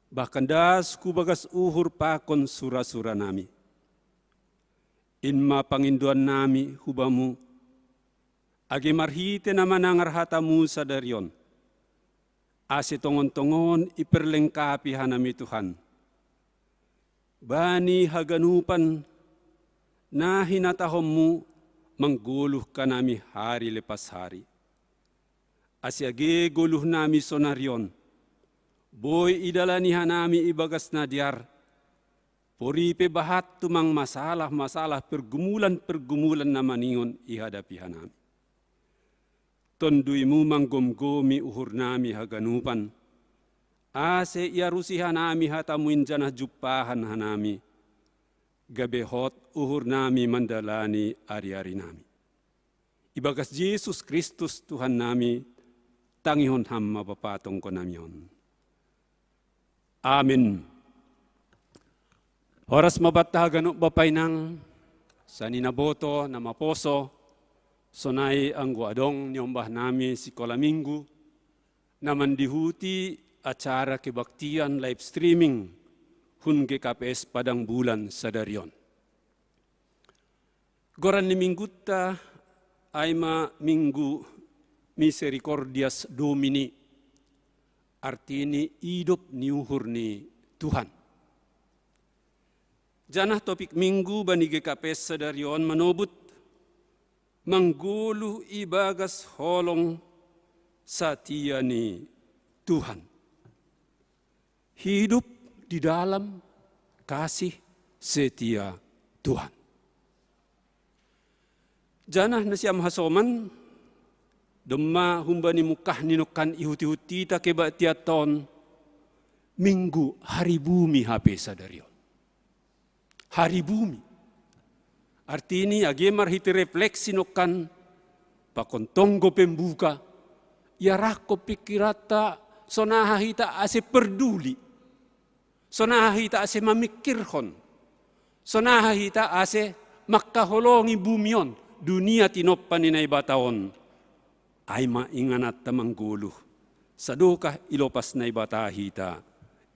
bahkan das hubagas uhur pakon sura-sura nami. In ma pangindoan nami hu Bamu, age marhite na manangar hata-Mu sadari on, ase tongon-tongon iperlengkapi hanami, Tuhan, bani haganupan na hinatahon-Mu manggoluh hanami hari lepas hari. Ase age goluh nami sonari on, boi idalani hanami ibagas na dear, pori pe bahat tumang masalah-masalah, pergumulan-pergumulan na maningon ihadapi hanami. Tondui-Mu manggomgomi uhur nami haganupan, ase iarusi hanami hata-Mu in janah jumpahan hanami, gabe hot uhur nami mandalani ari-ari nami. Ibagas Jesus Kristus Tuhan nami, tangihon Ham ma Bapa tonggo nami on. Amin. Horas ma banta haganup Bapa Inang, sanina boto na maposo, sonai anggo adong niombah nami sikola Minggu, na mandihuti acara kebaktian live streaming hun G K P S Padang Bulan sadari on. Goran ni minggunta ai ma Minggu Misericordias Domini, artini idop ni uhur ni Tuhan. Janah topik Minggu bani G K P S sadari on manobut manggoluh ibagas holong satia ni Tuhan. Hidup di dalam kasih setia Tuhan. Janah nasiam hasoman, domma humbani mungkah ni nongkan ihut-ihut hita kebaktianta on, Minggu haribumi hape sadari on. Haribumi. Artini age marhite refleksi nongkan pakon tonggo pembuka, iarahkon pikiranta, sonaha hita ase perduli, sonaha hita ase mamingkirhon, sonaha hita ase mangkaholongi bumi on, dunia tinompa ni Naibata on. Ai ma ingananta manggoluh, sadokah ilopas Naibata hita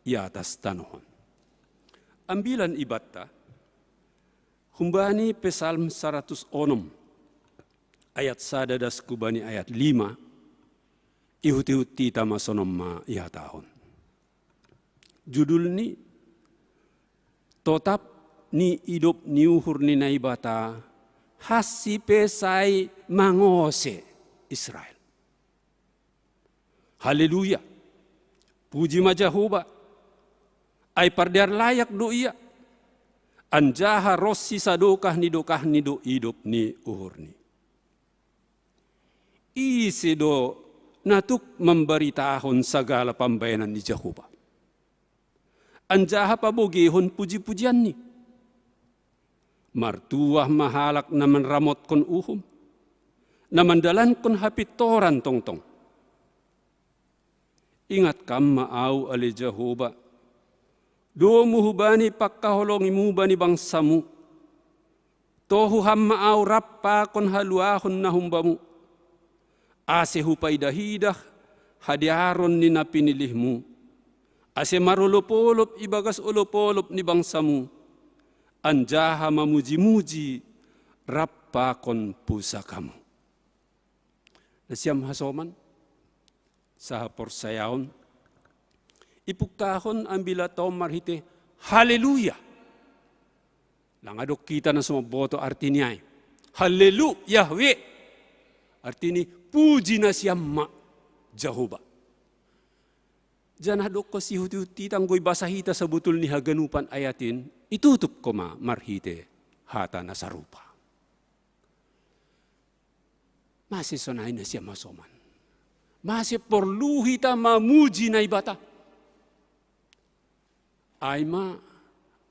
i atas tanoh on. Ambilan ibanta, humbani Psalm saratus onom, ayat sada das hubani ayat lima, ihut-ihut hita ma sonon ma ihatahon. Judulni, Totap ni idop ni uhur ni Naibata, hansi pe sai mangose Israel. Haleluya. Puji ma Jahowa. Ai pardear layak do Ia. Anjaha ronsi sadokah ni dokahni do idop ni uhurni. Ise do na tuk mambaritahon sagala pambahenan ni Jahowa, anjaha pabogehon puji-pujianni? Martuah ma halak na manramotkon uhum, na mandalankon hapintoran tongtong. Ingat Kam ma ahu, ale Jahowa, domu hubani pangkaholongimu bani bangsamu. Tohu Ham ma ahu rap pakon haluahon na humbamu, ase hupaidah-idah hadearon ni na pinilihmu, ase marolop-olop ibagas olop-olop ni bangsamu, anjaha mamuji-muji rap pakon pusakamu. Nasiam hasoman, sahaporsayaon, ipungkahon ambilanta on marhite haleluya. Lang adong hita na so mamboto artini ai. Haleluya, Yahweh. Artini puji nasiam ma Jahowa. Janah dokkon sihut-ihut hita anggo ibasa hita sabotul ni haganupan ayat in, itutup ho ma marhite hata na sarupa. Mase sonai nasiam hasoman? Mase porlu hita mamuji Naibata? Ai ma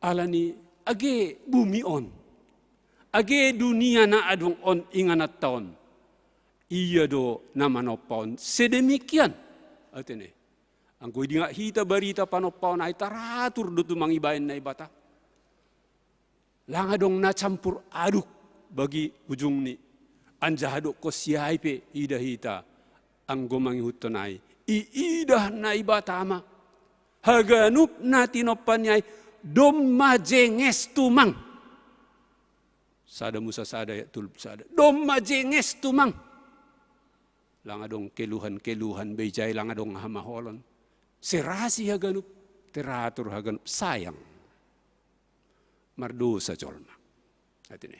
alani age bumi on, age dunia na adong on ingananta on, ia do na manompa on sedemikian. Atene, anggo idingak hita barita panompa on ai taratur do tumang ibaen Naibata. Lang adong na campur aduk bagi ujungni. Anjaha dokkon si ai pe ida hita, anggo mangihuthon ai, iidah Naibata ma haganup na tinompa ni ai. Domma jenges tumang. Sada Musa sada ayat tolu sada. Domma jenges tumang. Lang adong keluhan-keluhan be ijai, lang adong hamaholon. Serasi haganup, teratur haganup, sayang. Mardosa jolma. Atene.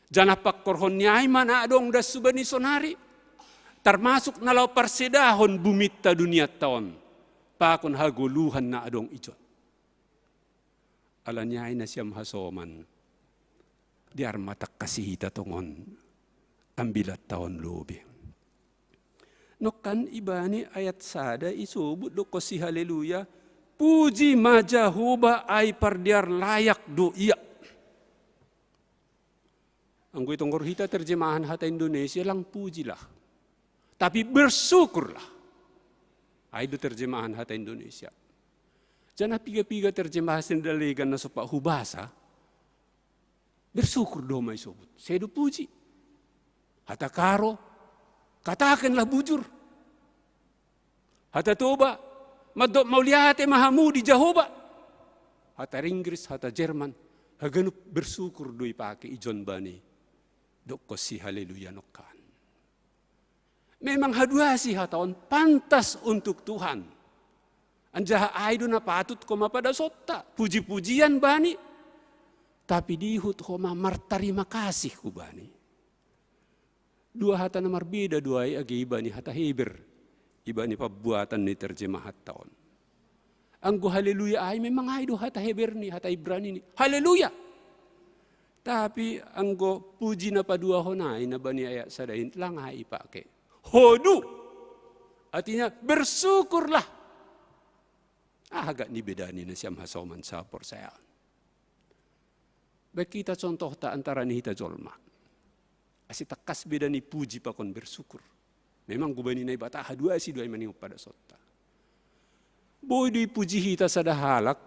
Janah pangkorhon ni ai ma na adong das hubani sonari, termasuk na laho parsedahon buminta dunianta on, pakon hagoluhan na adong ijon. Alani ai nasiam hasoman, dear ma tangkas hita tongon ambilanta on lobei. Nongkan ibani ayat sada isobut dokkon si haleluya, puji ma Jahowa ai pardear layak do Ia. Anggo itonggor hita terjemahan hata Indonesia lang pujilah, tapi bersyukurlah. Ai do terjemahan hata Indonesia. Janah piga-piga terjemahan sendalegan na sompat hubasa, bersyukur do ma isobut, sedo puji. Hata Karo, katakenlah bujur. Hata Toba, mandok mauliate ma hamu di Jahowa. Hata Inggris, hata Jerman, haganup bersyukur do ipake ijon bani dokkon si haleluya nongkan. Memang haduasi hata on pantas untuk Tuhan. Anjaha ai do na patut homa padasonta, puji-pujian bani. Tapi diihut homa martarima kasih hubani. Dua hata na marbeda do ai age ibani hata Heber, ibani pambuatan ni terjemahanta on. Anggo haleluya ai memang ai do hata Heber ni, hata Ibrani ni haleluya. Tapi anggo puji na paduahon ai na bani ayat sada in lang ai ipake. Hodu. Artinya bersyukurlah. Ah, agak ni bedani nasiam hasoman saporsayaon. Baik hita contohta antara ni hita jolma. Ase tangkas beda ni puji pakon bersyukur. Memang hubani Naibata haduasi do ai maningon padasonta. Boi do ipuji hita sada halak,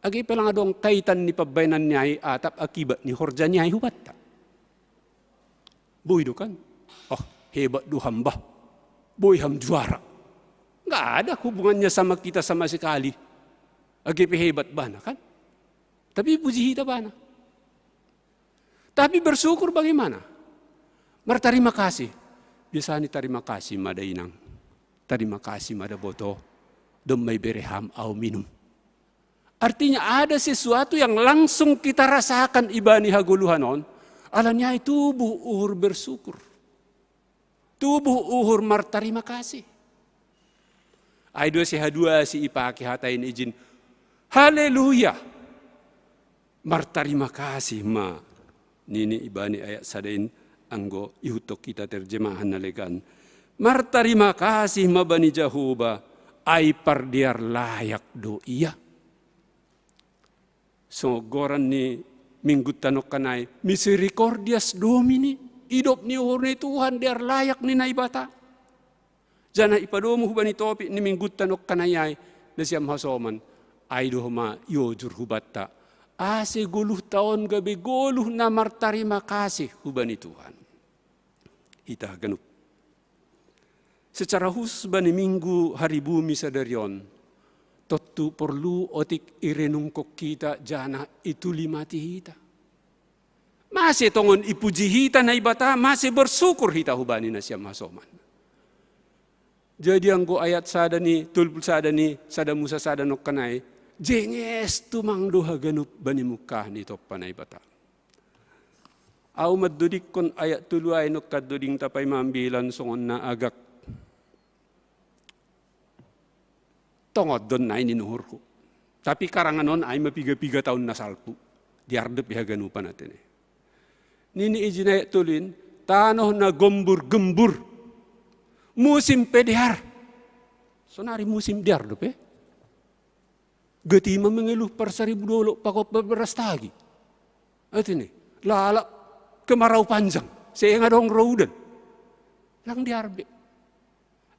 age pe lang adong kaitan ni pambaenan ni ai atap akibat ni horja ni ai hubanta. Boi do kan? Oh, hebat do ham bah. Boi ham juara. Nggak ada hubungannya sama kita sama sekali. Age pe hebat bana kan? Tapi puji hita bana. Tapi bersyukur bagaimana? Martarima kasih. Biasa ni tarima kasih ma da inang. Tarima kasih ma da boto. Domma ibere ham au minum. Artinya ada sesuatu yang langsung kita rasakan ibani hagoluhan on. Alani ai tubuh uhur bersyukur. Tubuh uhur martarima kasih. Ai do ase haduasi ipake hata in ijin. Haleluya. Martarima kasih ma. Nini ibani ayat sada in anggo ihuthon hita terjemahan na legan. Martarima kasih ma bani Jahowa, ai pardear layak do Ia. Songon goran ni minggunta nongkan ai, misericordias Domini, idop ni uhur ni Tuhan dear layak ni Naibata. Janah ipadomu hubani topik ni minggunta nongkan ai ai, nasiam hasoman, ai do homa iojur hubanta. Ase goluhta on gabe goluh na martarima kasih hubani Tuhan. Ita haganup. Secara khusus bani Minggu hari bumi sadari on, tontu porlu otik irenungkon hita janah ituli mati hita. Mase tongon ipuji hita Naibata, mase bersyukur hita hubani nasiam hasoman. Jadi anggo ayat sada ni, tolu pulu sada ni, sada Musa sada nongkan ai, jenges tumang do haganup bani mungkah ni tompa Naibata. Au mandodingkon ayat tolu ai nongkan dodingta paima ambilan songon na agak tongot do nai ni uhurhu. Tapi karangan on ai ma piga-piga taon na salpu. Dear dope haganupan atene. Nini ijin ayat tolu in, tanoh na gombur-gembur. Musim pe dear. Sonari musim dear dope. Gati ma mengeluh parsaribu dolok pakon parberas tagi. Atene, lalap kemarau panjang, seng adong ro udan. Lang dear be.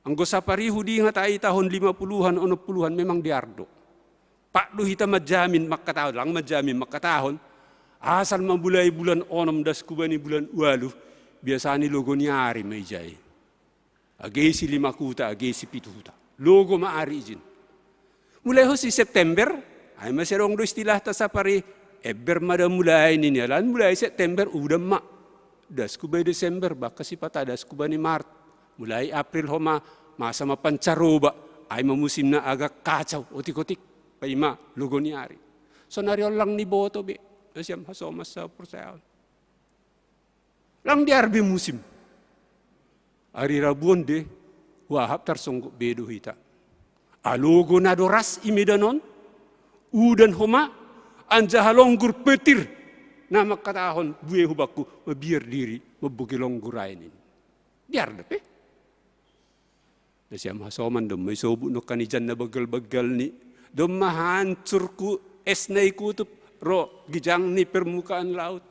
Anggo sapari hudingat ai tahun lima puluhan, onom puluhan memang dear do. Pak do hita manjamin mangkatahon, lang manjamin mangkatahon. Asal ma mulai bulan onom das hubani bulan ualuh, biasani logo ni ari ma ijai. Age isi lima huta, age isi pitu huta. Logo ma ari ijin. Mulai ho si September, ai ma sai adong do istilahta sapari, ember ma da mulai ninna, alai mulai September udan ma. Das hubai Desember, bahkan sipata das hubani Maret. Mulai April ho ma, masa ma pancaroba, ai ma musimna agak kacau, otik-otik, paima logo ni ari. Sonari on lang niboto be, nasiam hasoman saporsayaon. Lang dear be musim. Ari Rabu on de, huahap tarsonggot be do hita. Alogo na doras i Medan on, udan homa, anjaha longgur petir. Na mangkatahon bue hubakku, mabiar diri, mambogei longgur ae nin. Dear dope. Nasiam hasoman, domma isobut nongkan ijan na banggal-banggal ni, domma hancur ku es na i kutub, ro gijang ni permukaan laut.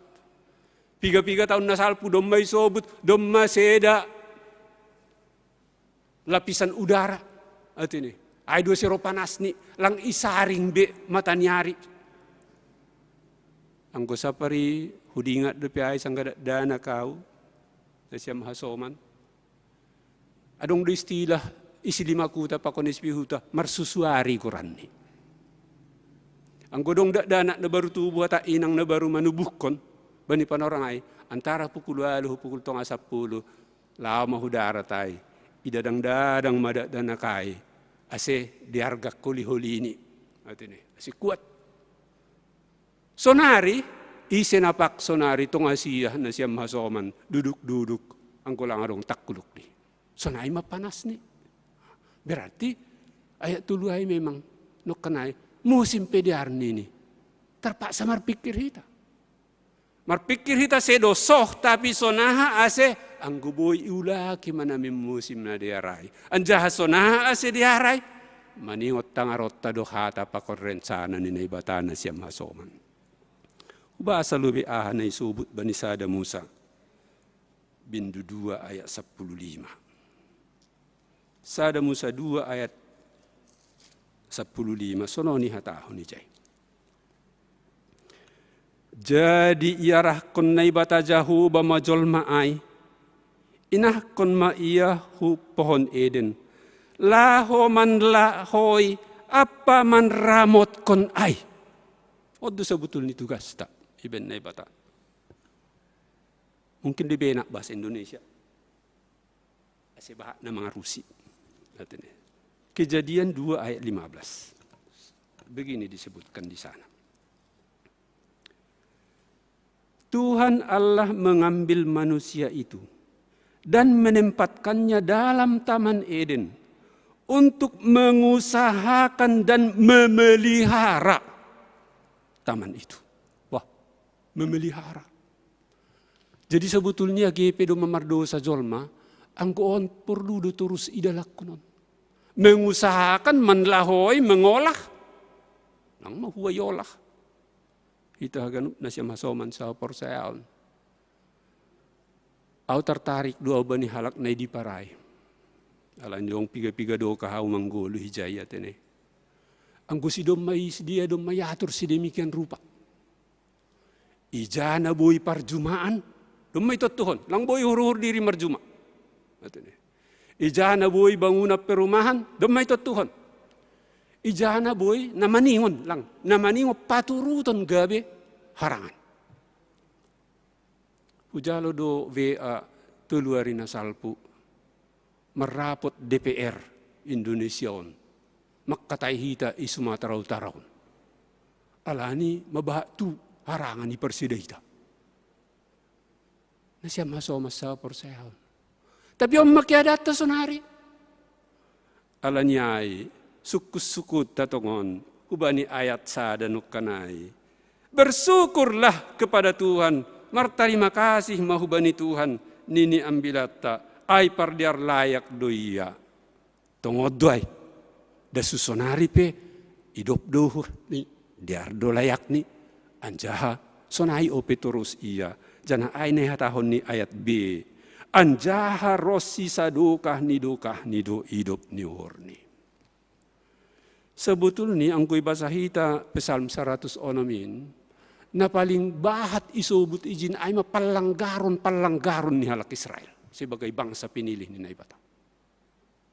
Piga-piga tahun na salpu domma isobut, domma seda lapisan udara. Atene, ai do sai ro panas ni, lang isaring be mata ni ari. Anggo sapari hudingat dope ai sanggadak dana kau, nasiam hasoman. Adong do istilah isi lima huta pakon isi pitu huta, marsusuari goranni. Anggo dong dakdanak na baru tubuh atau inang na baru manubuhkon, bani panorang ai, antara pukul ualuh pukul tonga sampulu, lao ma hu darat ai, idadang-dadang ma dakdanak ai, ase diargak holi-holini. Atene, ase kuat. Sonari, ise na pak sonari tonga sia nasiam hasoman, duduk-duduk, anggo lang adong tangkulukni. Sonai ma panasni. Berarti ayat tolu ai memang nongkan ai musim pe dear nini. Terpaksa marpikir hita. Marpikir hita sedo soh, tapi sonaha ase anggo boi iulaki ma namin musim na dear ai. Anjaha sonaha ase dear ai, maningot tangaronta do hata pakon rencana ni Naibata nasiam hasoman. Hubasa lobei aha na isobut bani sada Musa. Bindu dua ayat sampulu lima. Sada Musa dua ayat sampulu lima, songon i hatahon ijai. Jadi iarahkon Naibata Jahowa ma jolma ai, inahkon ma ia hu pohon Eden, laho manlahoi ampa manramotkon ai. On do sabutul ni tugasta ibaen Naibata. Mungkin lebih enak bahasa Indonesia. Ase bahat na mangarusi. Artinya, Kejadian dua ayat lima belas. Begini disebutkan di sana. Tuhan Allah mengambil manusia itu dan menempatkannya dalam Taman Eden untuk mengusahakan dan memelihara taman itu. Wah, memelihara. Jadi sebetulnya age pe do mamardosa jolma, anggo on porlu do torus idalakkon on. Mengusahakan, manlahoi, mengolah. Nang ma hua iolah. Hita haganup nasiam hasoman sahaporsayaon. Au tertarik do au bani halak na i Dipar ai. Alani dong piga-piga do ka hau manggoluh ijai atene. Anggo si domma i, si dia domma iatur sedemikian rupa. Ija na boi parjumaan, domma itontuhon, lang boi huruhur diri marjuma. Atene. Ija na boi bangunan perumahan, domma itontuhon. Ija na boi na maningon, lang na maningon paturuton gabe harangan. Hujalo do W A tolu ari na salpu, marrapot D P R Indonesia on, mangkatai hita i Sumatera Utara on. Alani mabahat tu harangan i parseda hita. Nasiam hasoman sahaporsayaon. Tapi on ma keadaanta sonari. Alani ai, sungkun-sungkunta tongon hubani ayat sada nongkan ai. Bersyukurlah kepada Tuhan, martarima kasih ma hubani Tuhan, nini ambilatta, ai pardear layak do ia. Tongon do ai. Dassu sonari pe Idop do uhurni, dear do layakni, anjaha sonai ope torus ia, janah ai na ihatahon ni ayat B, anjaha ros sisadokah ni dokahni do idop ni uhurni. Sebetulni anggo ibasa hita Psalm saratus onom in, na paling bahat isobut ijin ai ma pallanggaron-pallanggaron ni halak Israel sebagai bangsa pinilih ni Naibata.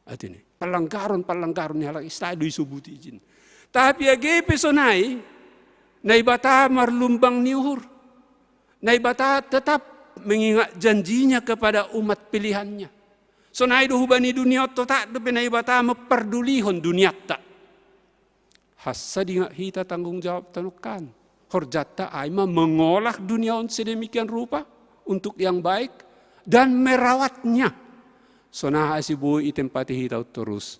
Artini, pallanggaron-pallanggaron ni halak Israel do isobut ijin. Tapi age pe sonai, Naibata marlumbang ni uhur. Naibata tetap mengingat janjinya kepada umat pilihannya. Sonai do hubani dunia on totap dope Naibata memperdulihon duniatta. Hansa dingat hita tanggung jawabta nongkan. Horjanta ai ma mengolah dunia on sedemikian rupa untuk yang baik dan merawatnya. Sonai ase boi itempati hita on torus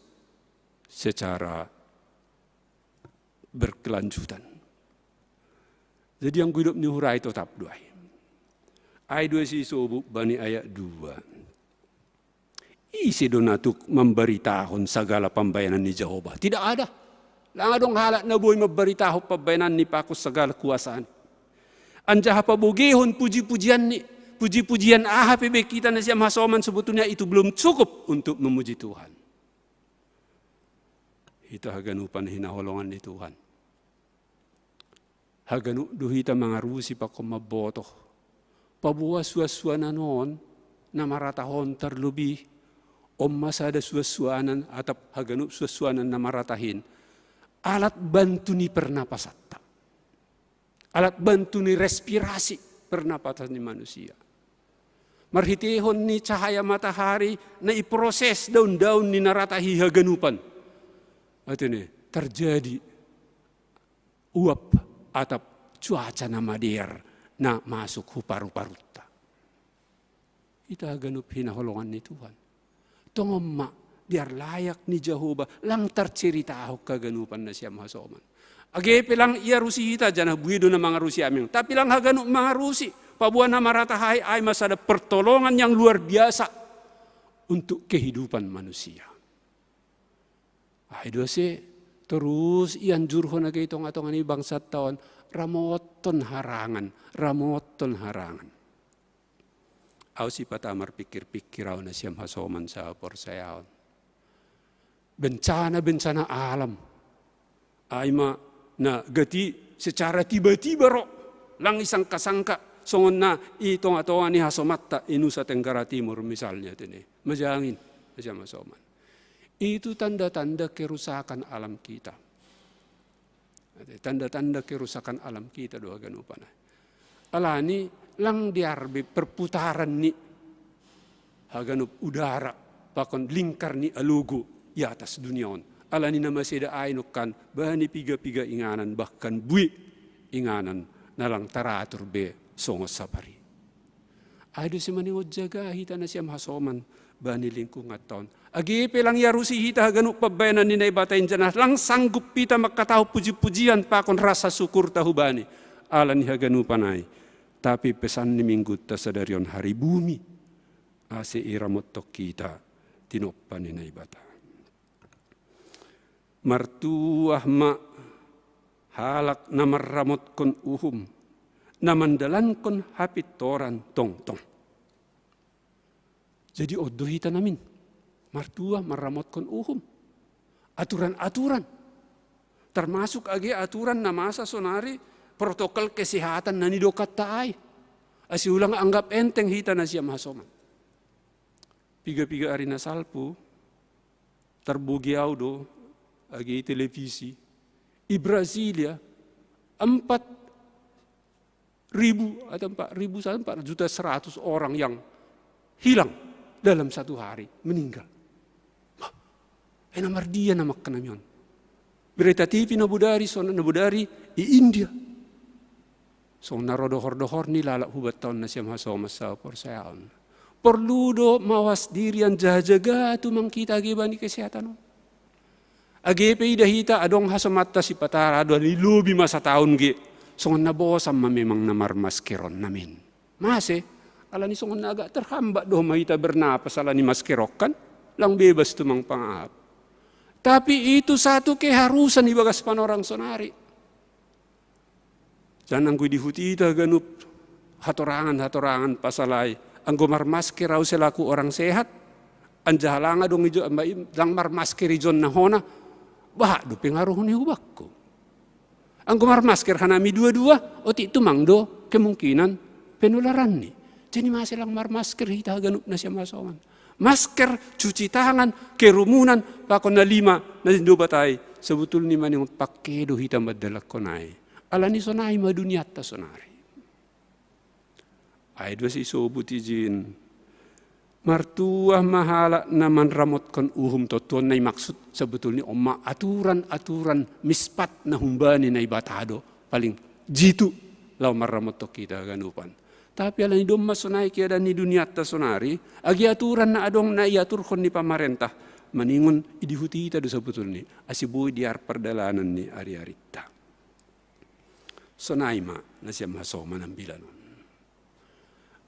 secara berkelanjutan. Jadi anggo idop ni uhur ai totap do ai. Ai do ase isobut bani ayat dua. Ise do na tuk mambaritahon sagala pambahenan ni Jahowa? Tidak ada. Lang adong halak na boi mambaritahon pambahenanni pakon sagala kuasani. Anjaha pabogehon puji-pujianni. Puji-pujian aha pe be hita nasiam hasoman, sebetulnya itu belum cukup untuk memuji Tuhan. Hita haganupan hinaholongan ni Tuhan. Haganup do hita mangarusi pakon mambotoh. Paboa suan-suanan on na maratahon, terlebih on ma sada suan-suanan atap haganup suan-suanan na maratah in alat bantu ni pernapasatta. Alat bantu ni respirasi pernapasan ni manusia. Marhiteihon ni cahaya matahari na iproses daun-daun ni na ratah i haganupan, artini, terjadi uap atap cuaca na madear na masuk hu paru-parutta. Hita haganup hinaholongan ni Tuhan. Tongon ma, dear layak ni Jahowa, lang tarceritahon haganupan nasiam hasoman. Age pe lang iarusi hita, janah buei do na mangarusi hami, tapi lang haganup mangarusi. Paboa na maratah ai, ai ma sada pertolongan yang luar biasa untuk kehidupan manusia. Ai do ase torus ianjurhon age i tonga-tonga ni bangsanta on, ramothon harangan, ramothon harangan. Ahu sipata marpikir-pikir ahu nasiam hasoman sahaporsayaon. Bencana-bencana alam. Ai ma na gati secara tiba-tiba ro, lang isangka-sangka, songon na i tonga-tonga ni hasomanta i Nusa Tenggara Timur misalnya, tene. Majangin, nasiam hasoman. Itu tanda-tanda kerusakan alam kita. Tanda-tanda kerusakan alam kita do haganupan. Alani lang dear be perputaran ni haganup udara pakon lingkar ni alogo i atas dunia on. Alani na maseda ai nongkan, bani piga-piga inganan, bahkan buei inganan na lang taratur be songon sapari. Ai do ase maningon jaga hita nasiam hasoman bani lingkunganta on. Age pe lang iarusi hita haganup pambahenan ni Naibata in, janah lang sanggup hita mangkatahon puji-pujian pakon rasa syukurta hu Bani ala ni haganupan ai. Tapi pesan ni Minggunta sadari on, hari bumi, ase iramothon hita tinompa ni Naibata. Martuah ma halak na marramotkon uhum, na mandalankon hapintoran tongtong. Jadi on do hita namin, martuah marramotkon uhum, aturan-aturan, termasuk age aturan na masa sonari, protokol kesehatan na nidokanta ai, ase ulang anggap enteng hita nasiam hasoman. Piga-piga ari na salpu, tarbogei ahu do age i televisi, i Brasilia, empat ribu atau empat ribu, empat juta seratus orang yang hilang dalam satu hari, meninggal. Bah, ai na mardia na mangkanami on? Berita T V na bodari, songon na bodari i India. Songon na ro dohor-dohor ni lalap hubanta on nasiam hasoman sahaporsayaon. Porlu do mawas diri anjaha jaga tumang hita age bani kesehatan on. Age pe ida hita adong hasomanta sipata ra do ni lobi masa taon ge, songon na bosan ma memang na marmasker on namin. Mase, alani songon na agak terhambat do ma hita bernapas alani masker on kan, lang bebas tumang pangahap. Tapi itu satu keharusan ibagas panorang sonari. Jangan anggo idihuti hita ganup hatorangan-hatorangan pasalai. Anggo marmasker au selaku orang sehat, anjaha lang adong ijo, lang marmasker ijon na hona, bah, do pengaruh ni hubakku. Anggo marmasker hanami dua-dua, otik tumang do kemungkinan penularan ni. Jadi mase lang marmasker hita ganup na sian masoman. Masker, cuci tangan, kerumunan, pakon na lima, na do batai. Sebetulnya maningon pake do hita mandalakkon ai. Alani sonai ma duniatta sonari. Ai dua sisobut ijin. Martuah ma halak na manramotkon uhum, tontu on na i maksud sebetulnya on ma aturan-aturan mispat na humbani Naibata do paling jitu laho marramothon hita haganupan. Tapi alani domma sonai keadaan ni duniatta sonari, agi aturan na adong na iaturhon ni pamarentah, maningon idihuti hita do sebetulnya, ase boi diar pardalanan ni ari-aritta. Sonai ma na sian masoman ambilan on.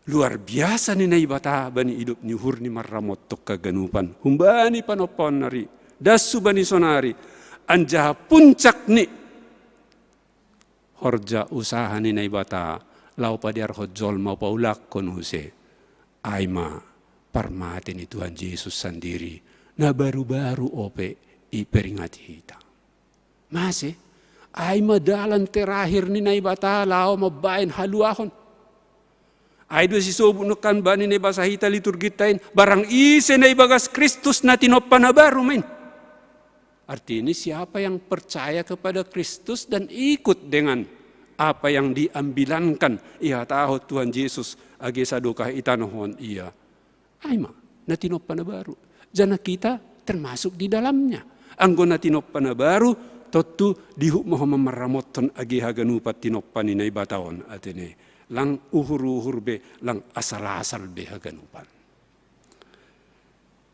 Luar biasa ni Naibata bani idop ni uhur ni marramothon haganupan. Humbani panompaon nari, das hubani sonari, anjaha puncak ni horja usaha ni Naibata, laho padiarhon jolma paulakkon use. Ai ma parmate ni Tuhan Jesus sandiri, na baru-baru ope iperingati hita. Mase, ai ma dalan terakhir ni Naibata laho mambaen haluahon. Ai dua sisobut nongkan bani na ibasa hita liturgitta in, barang ise na ibagas Kristus na tinompa na baru ma in. Artinya siapa yang percaya kepada Kristus dan ikut dengan apa yang diambilankan, ihatahon Tuhan Jesus, age sadokah itanohon ia. Ai ma, na tinompa na baru. Janah kita termasuk di dalamnya. Anggo na tinompa na baru, tontu dihut ma ho marramothon age haganupan tinompa ni Naibata on, atene. Lang uhur-uhur be, lang asal-asal be haganupan.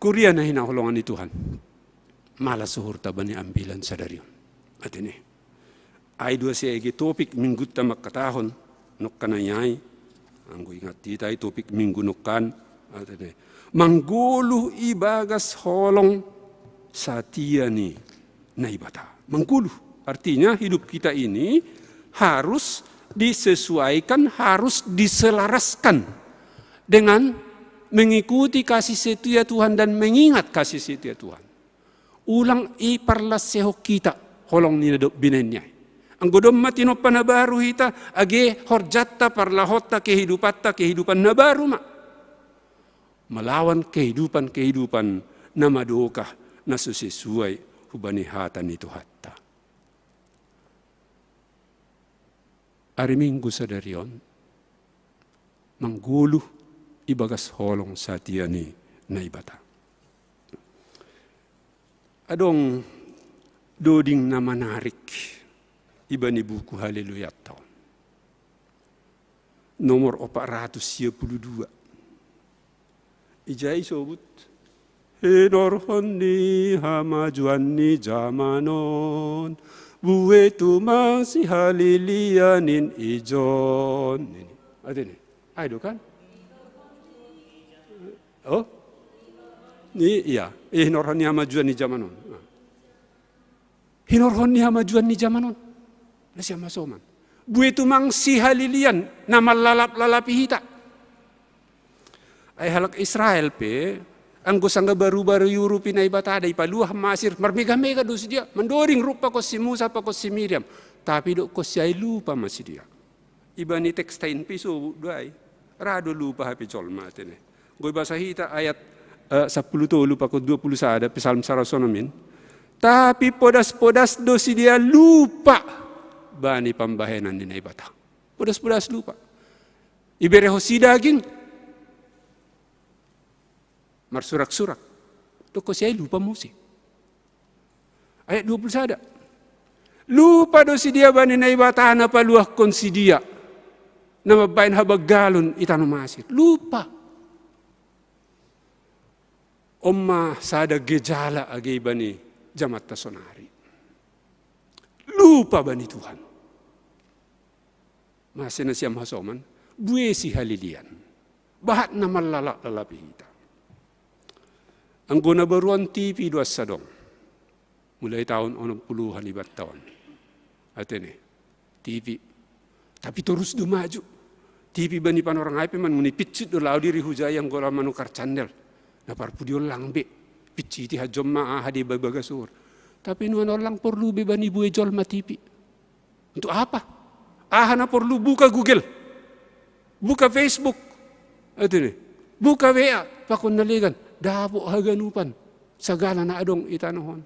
Kuria na hinaholongan ni Tuhan. Malas uhurta bani ambilan sadari on. Atene. Ai dua sian ege topik minggutta mangkatahon, nongkan ai ai, anggo ingat hita i topik minggu nongkan, atene. Manggoluh ibagas holong satia ni Naibata. Manggoluh. Artinya hidup kita ini harus disesuaikan, harus diselaraskan dengan mengikuti kasih setia Tuhan dan mengingat kasih setia Tuhan. Ulang iparlas seho kita holong ni na dob binaen ni ai. Anggo domma tinompa na baru hita, age horjatta, parlahonta, kehidupanta, kehidupan na baru ma. Melawan kehidupan-kehidupan na madokah, na so sesuai hubani hata ni Tuhanta. Ari Minggu sadari on, manggoluh ibagas holong satia ni Naibata. Adong doding na manarik ibani buku Haleluyatta on. Nomor opat ratus sia puluh dua. Ija isobut. Hinorhon ni hamajuan ni jaman on, bue tumang sihalilian in ijon. Ini. Atene. Ai do kan? Oh? Ni, iya. Eh, hinorhon ni hamajuan ni jaman on. Hinorhon ni hamajuan ni jaman on. Na sian masoman. Bue tumang sihalilian na manlalap-lalapi hita. Ai halak Israel pe, anggo sanga baru-baru iurupi Naibata da ipaluah Masir, marmega-mega do sidia, mandoding rup pakon si Musa, pakon si Miriam. Tapi dokkon si ai lupa ma sidia. Ibani teksta in pe isobut do ai. Ra do lupa hape jolma atene. Anggo ibasa hita ayat, eh, sampulu tolu pakon dua pulu sada, Psalm saratus onom in. Tapi podas-podas do sidia lupa bani pambahenan ni Naibata. Podas-podas lupa. Iberehon si daging. Marsurak-surak. Dokkon si ai lupa muse. Ayat dua pulu sada. Lupa do sidia bani Naibata na paluahkon sidia. Na mambaen habanggalon i tano Masir. Lupa. On ma sada gejala age ibani jamanta sonari. Lupa bani Tuhan. Mase na sian hasoman, bue sihalilian. Bahat na manlalap-lalapi hita. Anggo na baruan T V do asa adong. Mulai taon onom puluhan ibatta on. Atene. T V. Tapi torus do maju. T V bani panorang ai pe man muni piccit do lao diri hujai anggo la manukar channel. Na parpudi on lang be. Picciti hajomma aha di babagas uhur. Tapi nuan on lang porlu be bani bue jolma T V. Untuk apa? Aha na porlu buka Google. Buka Facebook. Atene. Buka W A. Pakon na legan. Dapot haganupan. Sagala na adong i tanoh on.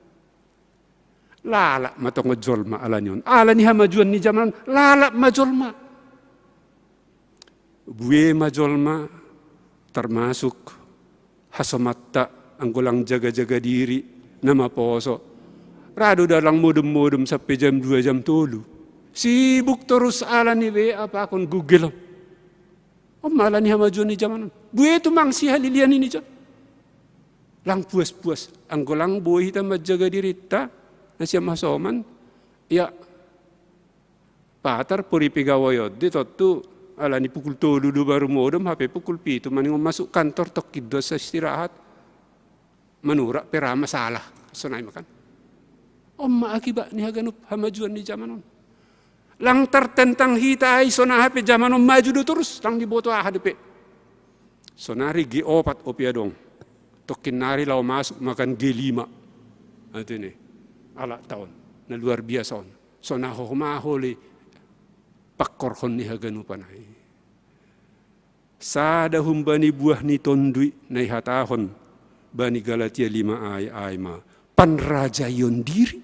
Lalap ma tongon jolma ala ni on. Ala ni hamajuan ni jaman on, lalap ma jolma. Bue ma jolma, termasuk hasomatta, anggo lang jaga-jaga diri, na maposo. Ra do dalan modom-modom sampe jam dua, jam tolu. Sibuk torus ala ni W A pakon Google. On ma ala ni hamajuan ni jaman on. Bue tumang sihalilian i ni jon. Lang puas-puas. Anggo lang boi hita manjaga diritta, na sian hasoman, ia patar pori pegawai on de tontu, ala ni pukul tolu do baru modom, hape pukul pitu maningon masuk kantor, tokkin do asa istirahat. Manurak pe ra masalah. Sonai ma kan. On ma akibat ni haganup hamajuan ni jaman on. Lang tartentang hita ai sonai hape jaman on maju do torus, lang diboto aha dope. Sonari G opat ope adong. Tokkin nari lao masuk ma kan G lima. Atene. Alak taon. Na luar biasa on. Sonai ho ma hole pakkorhon ni haganupan ai. Sada humbani buah ni tondui na ihatahon bani Galatia lima ai, ai ma panrajaion diri.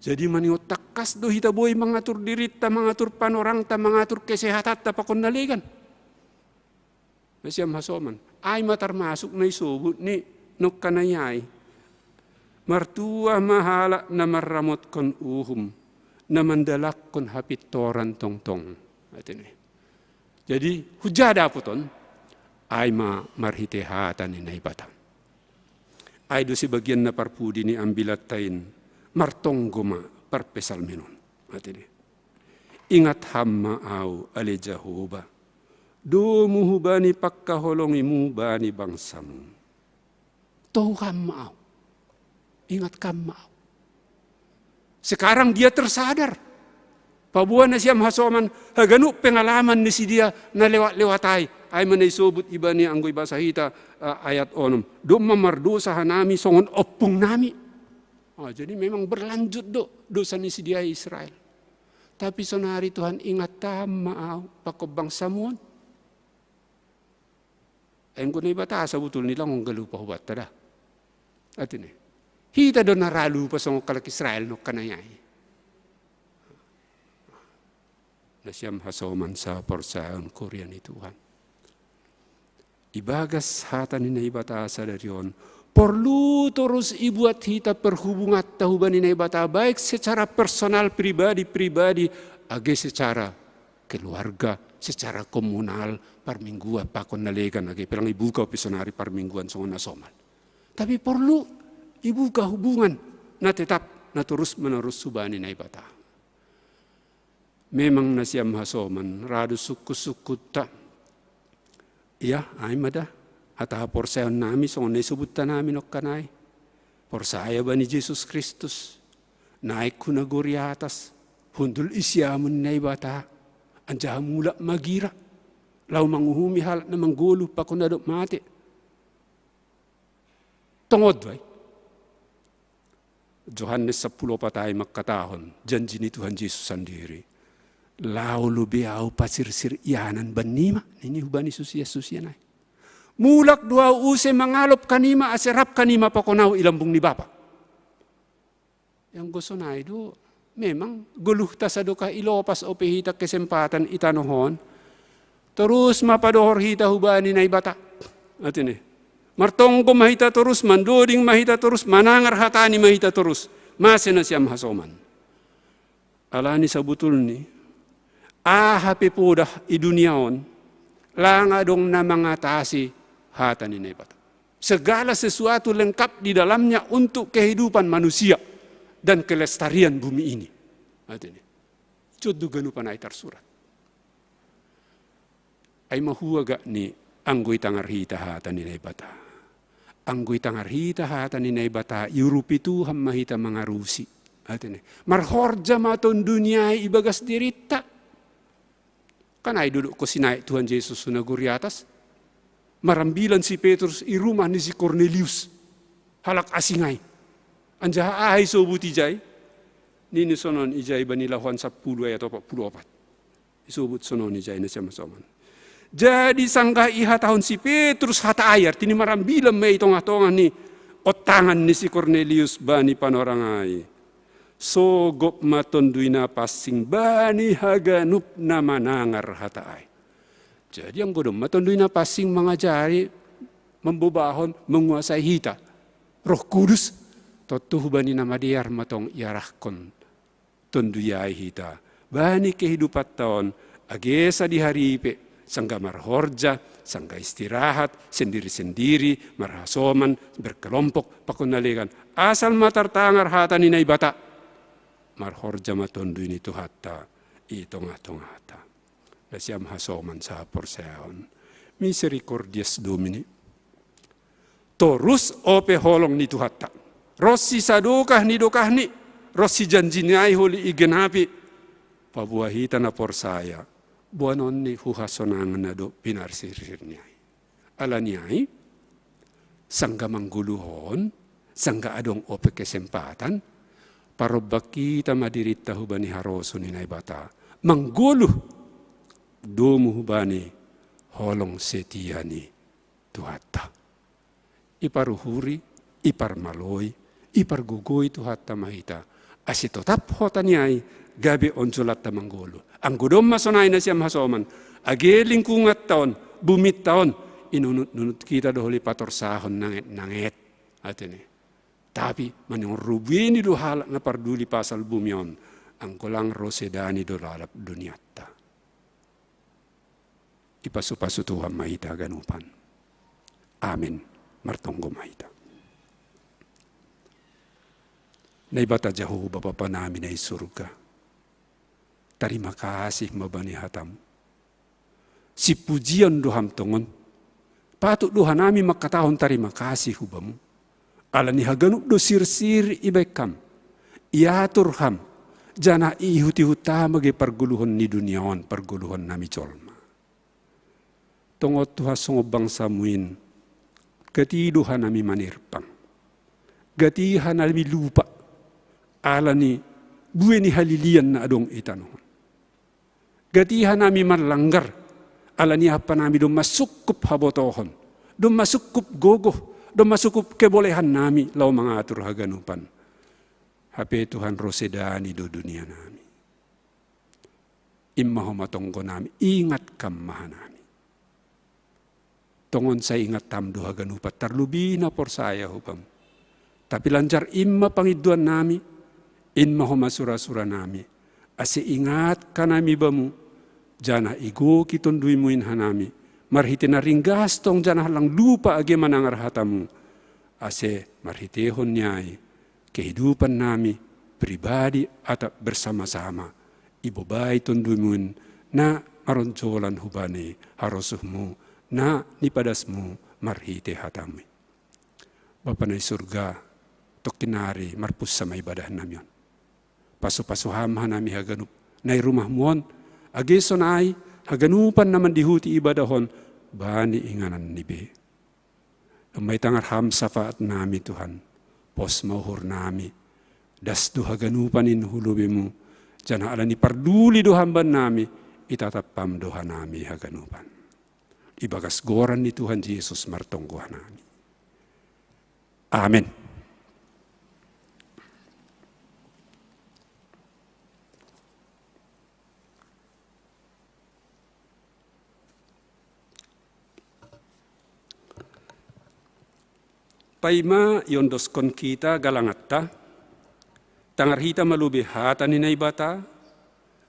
Jadi maningon tangkas do hita boi mangatur diritta, mangatur panorangta, mangatur kesehatanta pakon na legan. Na sian hasoman. Ai ma tarmasuk na isobut ni nongkanai ai. Martua ma halak na marramotkon uhum, na mandalakkon hapintoran tongtong. Atene. Jadi, huja dapot on, ai ma marhite hata ni Naibata. Ai do sebagian na parpudi ni ambilatta in, martonggo ma parpsalmen on. Atene. Ingat ham ma au, ale Jahowa, domu hubani pangkaholongimu bani bangsamu. Tong ham ma au. Ingat kam ma au. Sekarang dia tersadar. Paboa na sian hasoman, haganup pengalaman ni sidia na lewat-lewat ai. Ai ma na isobut ibani anggo ibasa hita, eh, ayat onom. Domma mardosa hanami songon ompung nami. Oh, jadi memang berlanjut do dosa ni sidia Israel. Tapi sonari Tuhan ingat ham ma au, pakon bangsamu on. Enggo Naibata sabutulni lang on galu pahubatta da. Atene. Hita do na ra lupa songon halak Israel nongkanai ai. Na sian hasoman saporsayaon kuria ni Tuhan. Ibagas hata ni Naibata sadari on, porlu torus ibuat hita perhubunganta hubani Naibata, baik secara personal, pribadi-pribadi, age secara keluarga, secara komunal, parmingguan, pakon na legan age pe lang ibuka ope sonari parmingguan songon na somal. Tapi porlu ibuka hubungan na tetap, na torus menerus hubani Naibata. Memang na sian hasoman, ra do sungkun-sungkunta. Ia, ai ma da, hata haporsayaon nami songon na isobutta nami nongkanai. Porsaya bani Jesus Kristus, naek hu nagori atas, hundul i siamun ni Naibata, anjaha mulak magira, lao manguhumi halak na manggoluh pakon na dob mate. Tong on do ai. Johannes sampulu opat ai mangkatahon, janji ni Tuhan Jesus sandiri. Lao lobei au pasirsir ianan bannima, nini hubani susia-susia nai. Mulak do au use mangalop hanima ase rap hanima pakon au i lambung ni Bapa. Anggo sonai do, memang goluhta sadokah ilopas ope hita kesempatan i tanoh on, torus ma padohor hita hubani Naibata. Atene. Martonggo ma hita torus, mandoding ma hita torus, manangar hatani ma hita torus. Mase na sian hasoman. Alani sabutulni, aha pe podah i dunia on, lang adong na mangatasi hata ni Naibata. Segala sesuatu lengkap di dalamnya untuk kehidupan manusia dan kelestarian bumi ini. Atene. Jot do ganupan ai tarsurat. Ai ma huagak ni anggo itangar hita hata ni Naibata. Anggo itangar hita hata ni Naibata, iurupi Tuhan ma hita mangarusi. Atene, marhorja ma Tonduy ni ai ibagas diritta. Kan ai duduk ko sinaik Tuhan Jesus hu nagori atas. Marambilan si Petrus i rumah ni si Kornelius, halak asing ai. Anjaha aha isobut ijai? Nini sonon ijai bani Lahuan sappulu ayat opat pulu opat. Isobut sonon ijai nasiam hasoman. Jadi sanggah ihatahon si Petrus hata ai, artini marambilan ma i tongah-tongah ni ontangan ni si Kornelius bani panorang ai. Sogop ma Tonduy Napansing bani haganup na manangar hata ai. Jadi anggo domma Tonduy Napansing mangajari, mambobahon, manguasai hita Roh Kudus, tontu hubani na madear ma tong iarahkon Tonduy ai hita bani kehidupanta on, age sadihari pe, sanggah marhorja, sanggah istirahat, sendiri-sendiri, marhasoman, berkelompok, pakon na legan. Asal ma tartangar hata ni Naibata, marhorja ma Tonduy ni Tuhanta i tongah-tongahta. Nasiam hasoman sahaporsayaon. Misericordias Domini. Torus ope holong ni Tuhanta. Ros sisadokah ni dokahni, ros sijanjini ai holi igenapi. Paboa hita na porsaya, boanonni hu hasonangan na dob pinarsirsirni ai. Ala ni ai, sanggah manggoluhon, sanggah adong ope kesempatan, parombak hita ma diritta hubani harosuh ni Naibata. Manggoluh, domu hubani holong setia ni Tuhanta. Iparuhuri, iparmaloi, ipargogoi Tuhanta ma hita. Ase totap hotani ai, gabe onjolanta manggoluh. Anggo domma sonai nasiam hasoman, age lingkunganta on, buminta on, inunut-nunut hita do holi patorsahon nanget-nanget. Atene. Tapi maningon ro bueni do halak na parduli pasal bumi on, anggo lang ro sedani do lalap dunianta. Ipasu-pasu Tuhan ma hita haganupan. Amin. Martonggo ma hita. Naibata Jahowa, Bapa nami na i surga. Tarima kasih ma bani hatamu. Sipujian do ham tongon. Patut do hanami mangkatahon tarima kasih hu bamu. Ala ni haganup do sirsir ibaen ham. Iatur ham. Janah iihut-ihut ham age pargoluhon ni dunia on, pargoluhon nami jolma. Tongon Tuhan songon bangsamu in, gati do hanami manirpang. Gati hanami lupa, ala ni buei ni halilian na adong i tanoh on. Gati hanami manlanggar, ala ni aha hanami domma sungkup habotohon, domma sungkup gogoh, domma sungkup kebolehan nami laho mangatur haganupan. Hape Tuhan ro sedani do dunia nami. In ma Ho ma tonggo nami, ingat Kam ma hanami. Tongon sai ingat Ham do haganupan, tarlubi na porsaya hu Bamu. Tapi lanjar in ma pangindoan nami, in ma Ho ma sura-sura nami. Ase ingat hanami Bamu, janah igoki Tonduy-Mu in hanami, marhite na ringgas tong janah lang lupa age manangar hata-Mu. Ase marhitehon ni ai, kehidupan nami, pribadi atap bersama-sama, ibobai Tonduy-Mu in na maronjolan hubani harosuh-Mu, na nipadas-Mu marhite hata-Mu. Bapa na i surga, tongkin nari marpunsa ma ibadah nami on. Pasu-pasu Ham hanami haganup na i rumah-Mu on, age sonai haganupan na mandihuti ibadah on bani inganan ni be. Domma itangar Ham sapaat nami Tuhan, pos ma uhur nami, das do haganupan in hu lobei-Mu, janah ala ni parduli do Ham bannami, itatap Ham do hanami haganupan. Ibagas goran ni Tuhan Jesus martonggo hanami. Amen. Paima iondoskon hita galanganta, tangar hita ma lobei hata ni Naibata,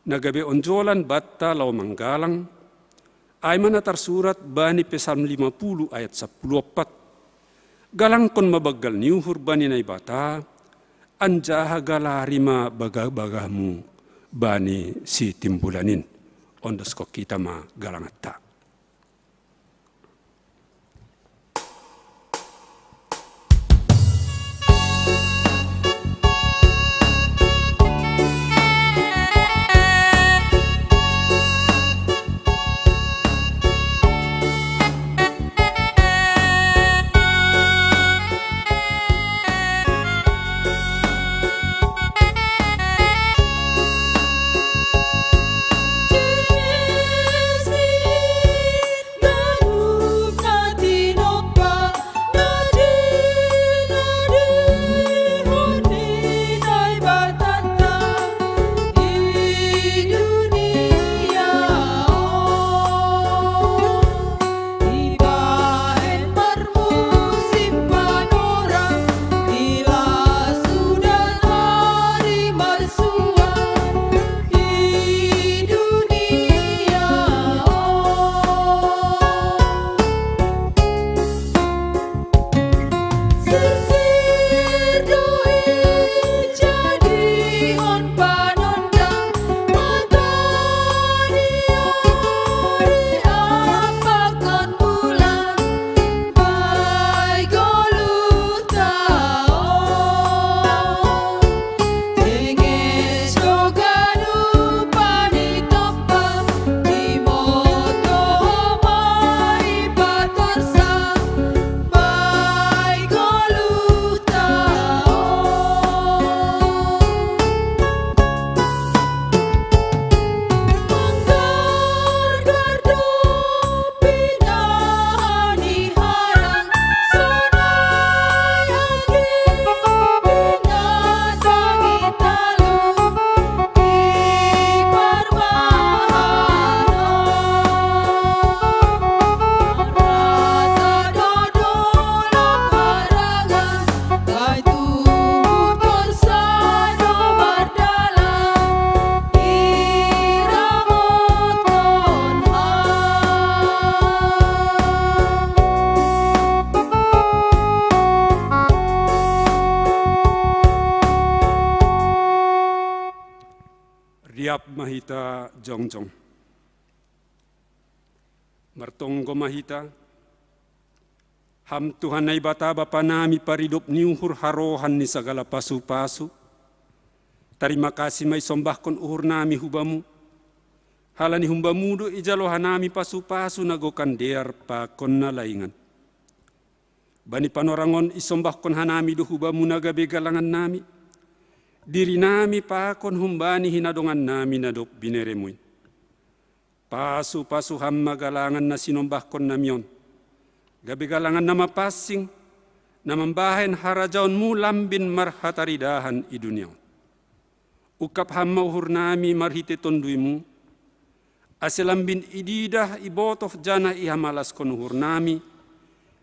na gabe onjolan banta laho manggalang, ai ma na tarsurat bani Psalm lima puluh ayat sappulu ompat. Galangkon ma banggal ni uhur bani Naibata, anjaha galari ma bagah-bagahmu bani Sitimbulan in. Ondoskon hita ma galanganta. Yap ma hita jongjong. Martonggo ma hita, Ham Tuhan Naibata Bapa nami, paridop ni uhur harohan ni sagala pasu-pasu. Tarima kasih ma isombahkon uhur nami hu Bamu, halani hum Bamu do ijalo hanami pasu-pasu na gokan dear pakon na laingan. Bani panorang on isombahkon hanami do hu Bamu na gabe galangan nami, diri nami pakon humbani hinadongan nami na dob binereMu in. Pasu-pasu Ham ma galangan na sinombahkon nami on, gabe galangan na mapansing, na mambahen harajaonMu lambin marhataridahan i dunia on. Ungkap Ham ma uhur nami marhite TonduyMu, ase lambin ididah, ibotoh janah ihamalaskon uhur nami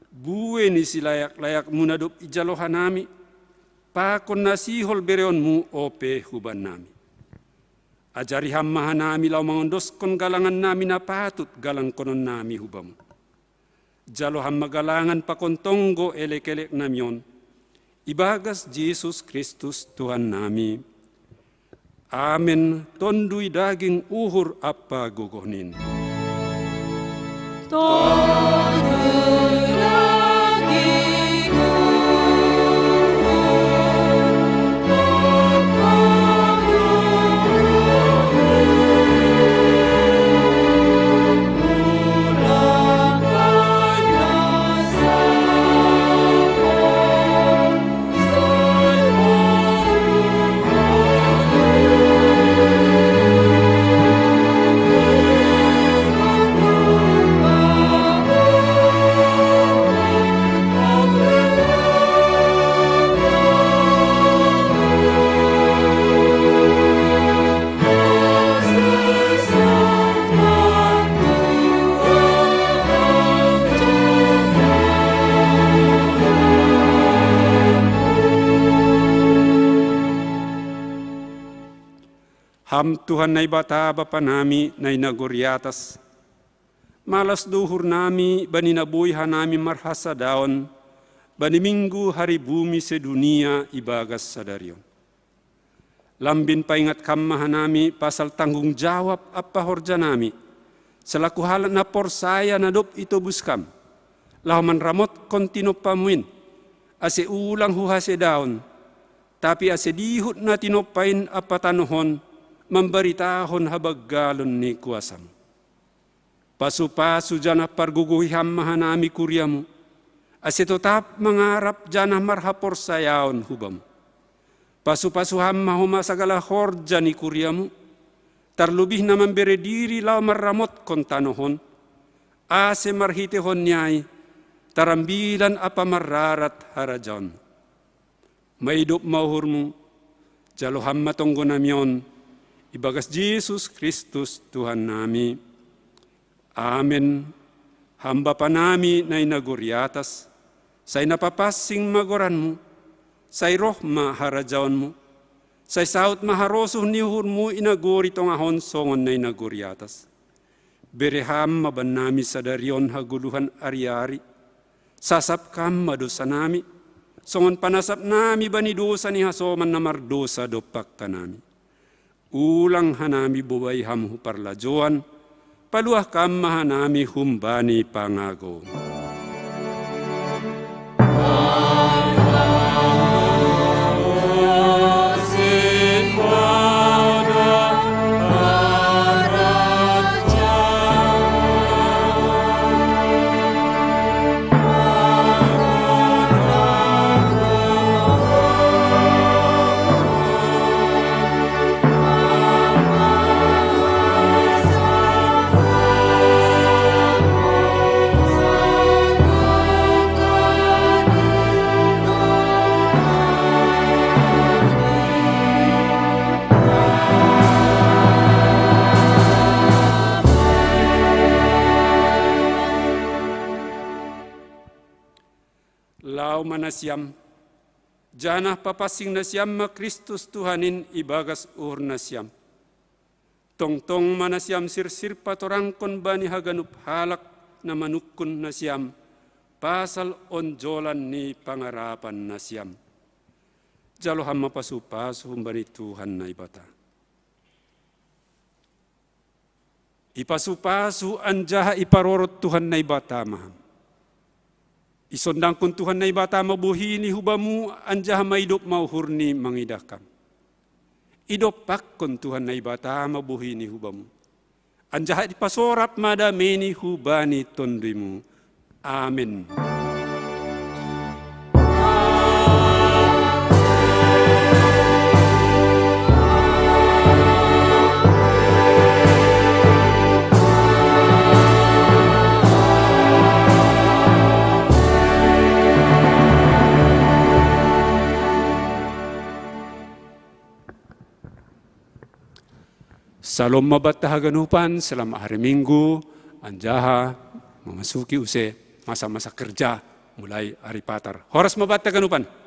bue ni silayak-layakMu na dob ijalo hanami, pakon na sihol bereonMu ope hubannami. Ajari Ham ma hanami laho mangondoskon galangan nami na patut galangkonon nami hu Bamu. Jalo Ham ma galangan pakon tonggo elek-elek nami on, ibagas Jesus Kristus Tuhan nami. Amen. Tonduy daging, uhur ampa gogoh nin. Tonduy daging, uhur ampa gogoh nin. Ham Tuhan Naibata Bapa nami na i nagori atas, malas do uhur nami bani na boi hanami marhasadaon bani Minggu Hari Bumi Sedunia ibagas sadari on. Lambin paingat Ham ma hanami pasal tanggung jawab ampa horja nami, selaku halak na porsaya na dob itobus Ham, laho manramotkon tinompa-Mu in, ase ulang huhasedaon, tapi ase dihut na tinompa in ampa tanoh on mambaritahon habanggalon ni kuasa-Mu. Pasu-pasu janah pargogohi Ham ma hanami kuria-Mu, ase totap mangarap janah marhaporsayaon hu Bamu. Pasu-pasu Ham ma homa sagala horja ni kuria-Mu, tarlobih na mambere diri laho manramotkon tanoh on, ase marhitehon ni ai tarambilan ampa marrarat harajaon-Mu. Maidop ma uhur-Mu, jalo Ham ma tonggo nami on, ibagas Jesus Kristus Tuhan nami. Amen. Ham Bapa nami na i nagori atas, sai na papansing ma goran-Mu, sai roh ma harajaon-Mu, sai saut ma harosuh ni uhur-Mu i nagori tongah on songon na i nagori atas. Bere Ham ma bannami sadari on hagoluhan ari-ari. Sasap Ham ma dousa nami, songon panasap nami bani dousa ni hasoman na mardousa dompak hanami. Ulang hanami bobai Ham hu parlajouan, paluah Ham ma hanami humbani pangago. Laho ma nasiam, janah papansing nasiam ma Kristus Tuhan in ibagas uhur nasiam. Tongtong ma nasiam sirsir patorangkon bani haganup halak na manungkun nasiam pasal onjolan ni pangarapan nasiam. Jalo Ham ma pasu-pasu humbani Tuhan Naibata. Ipasu-pasu anjaha iparorot Tuhan Naibata ma ham. Isondangkon Tuhan Naibata ma bohini hu bamu anjaha maidop ma uhurni mangidah kam. Idompakkon Tuhan Naibata ma bohini hu bamu. Anjaha ipasorap ma dameini hubani tonduimu. Amen. Salom ma banta haganupan, selamat hari Minggu, anjaha memasuki use masa-masa kerja mulai hari Patar. Horas ma banta haganupan.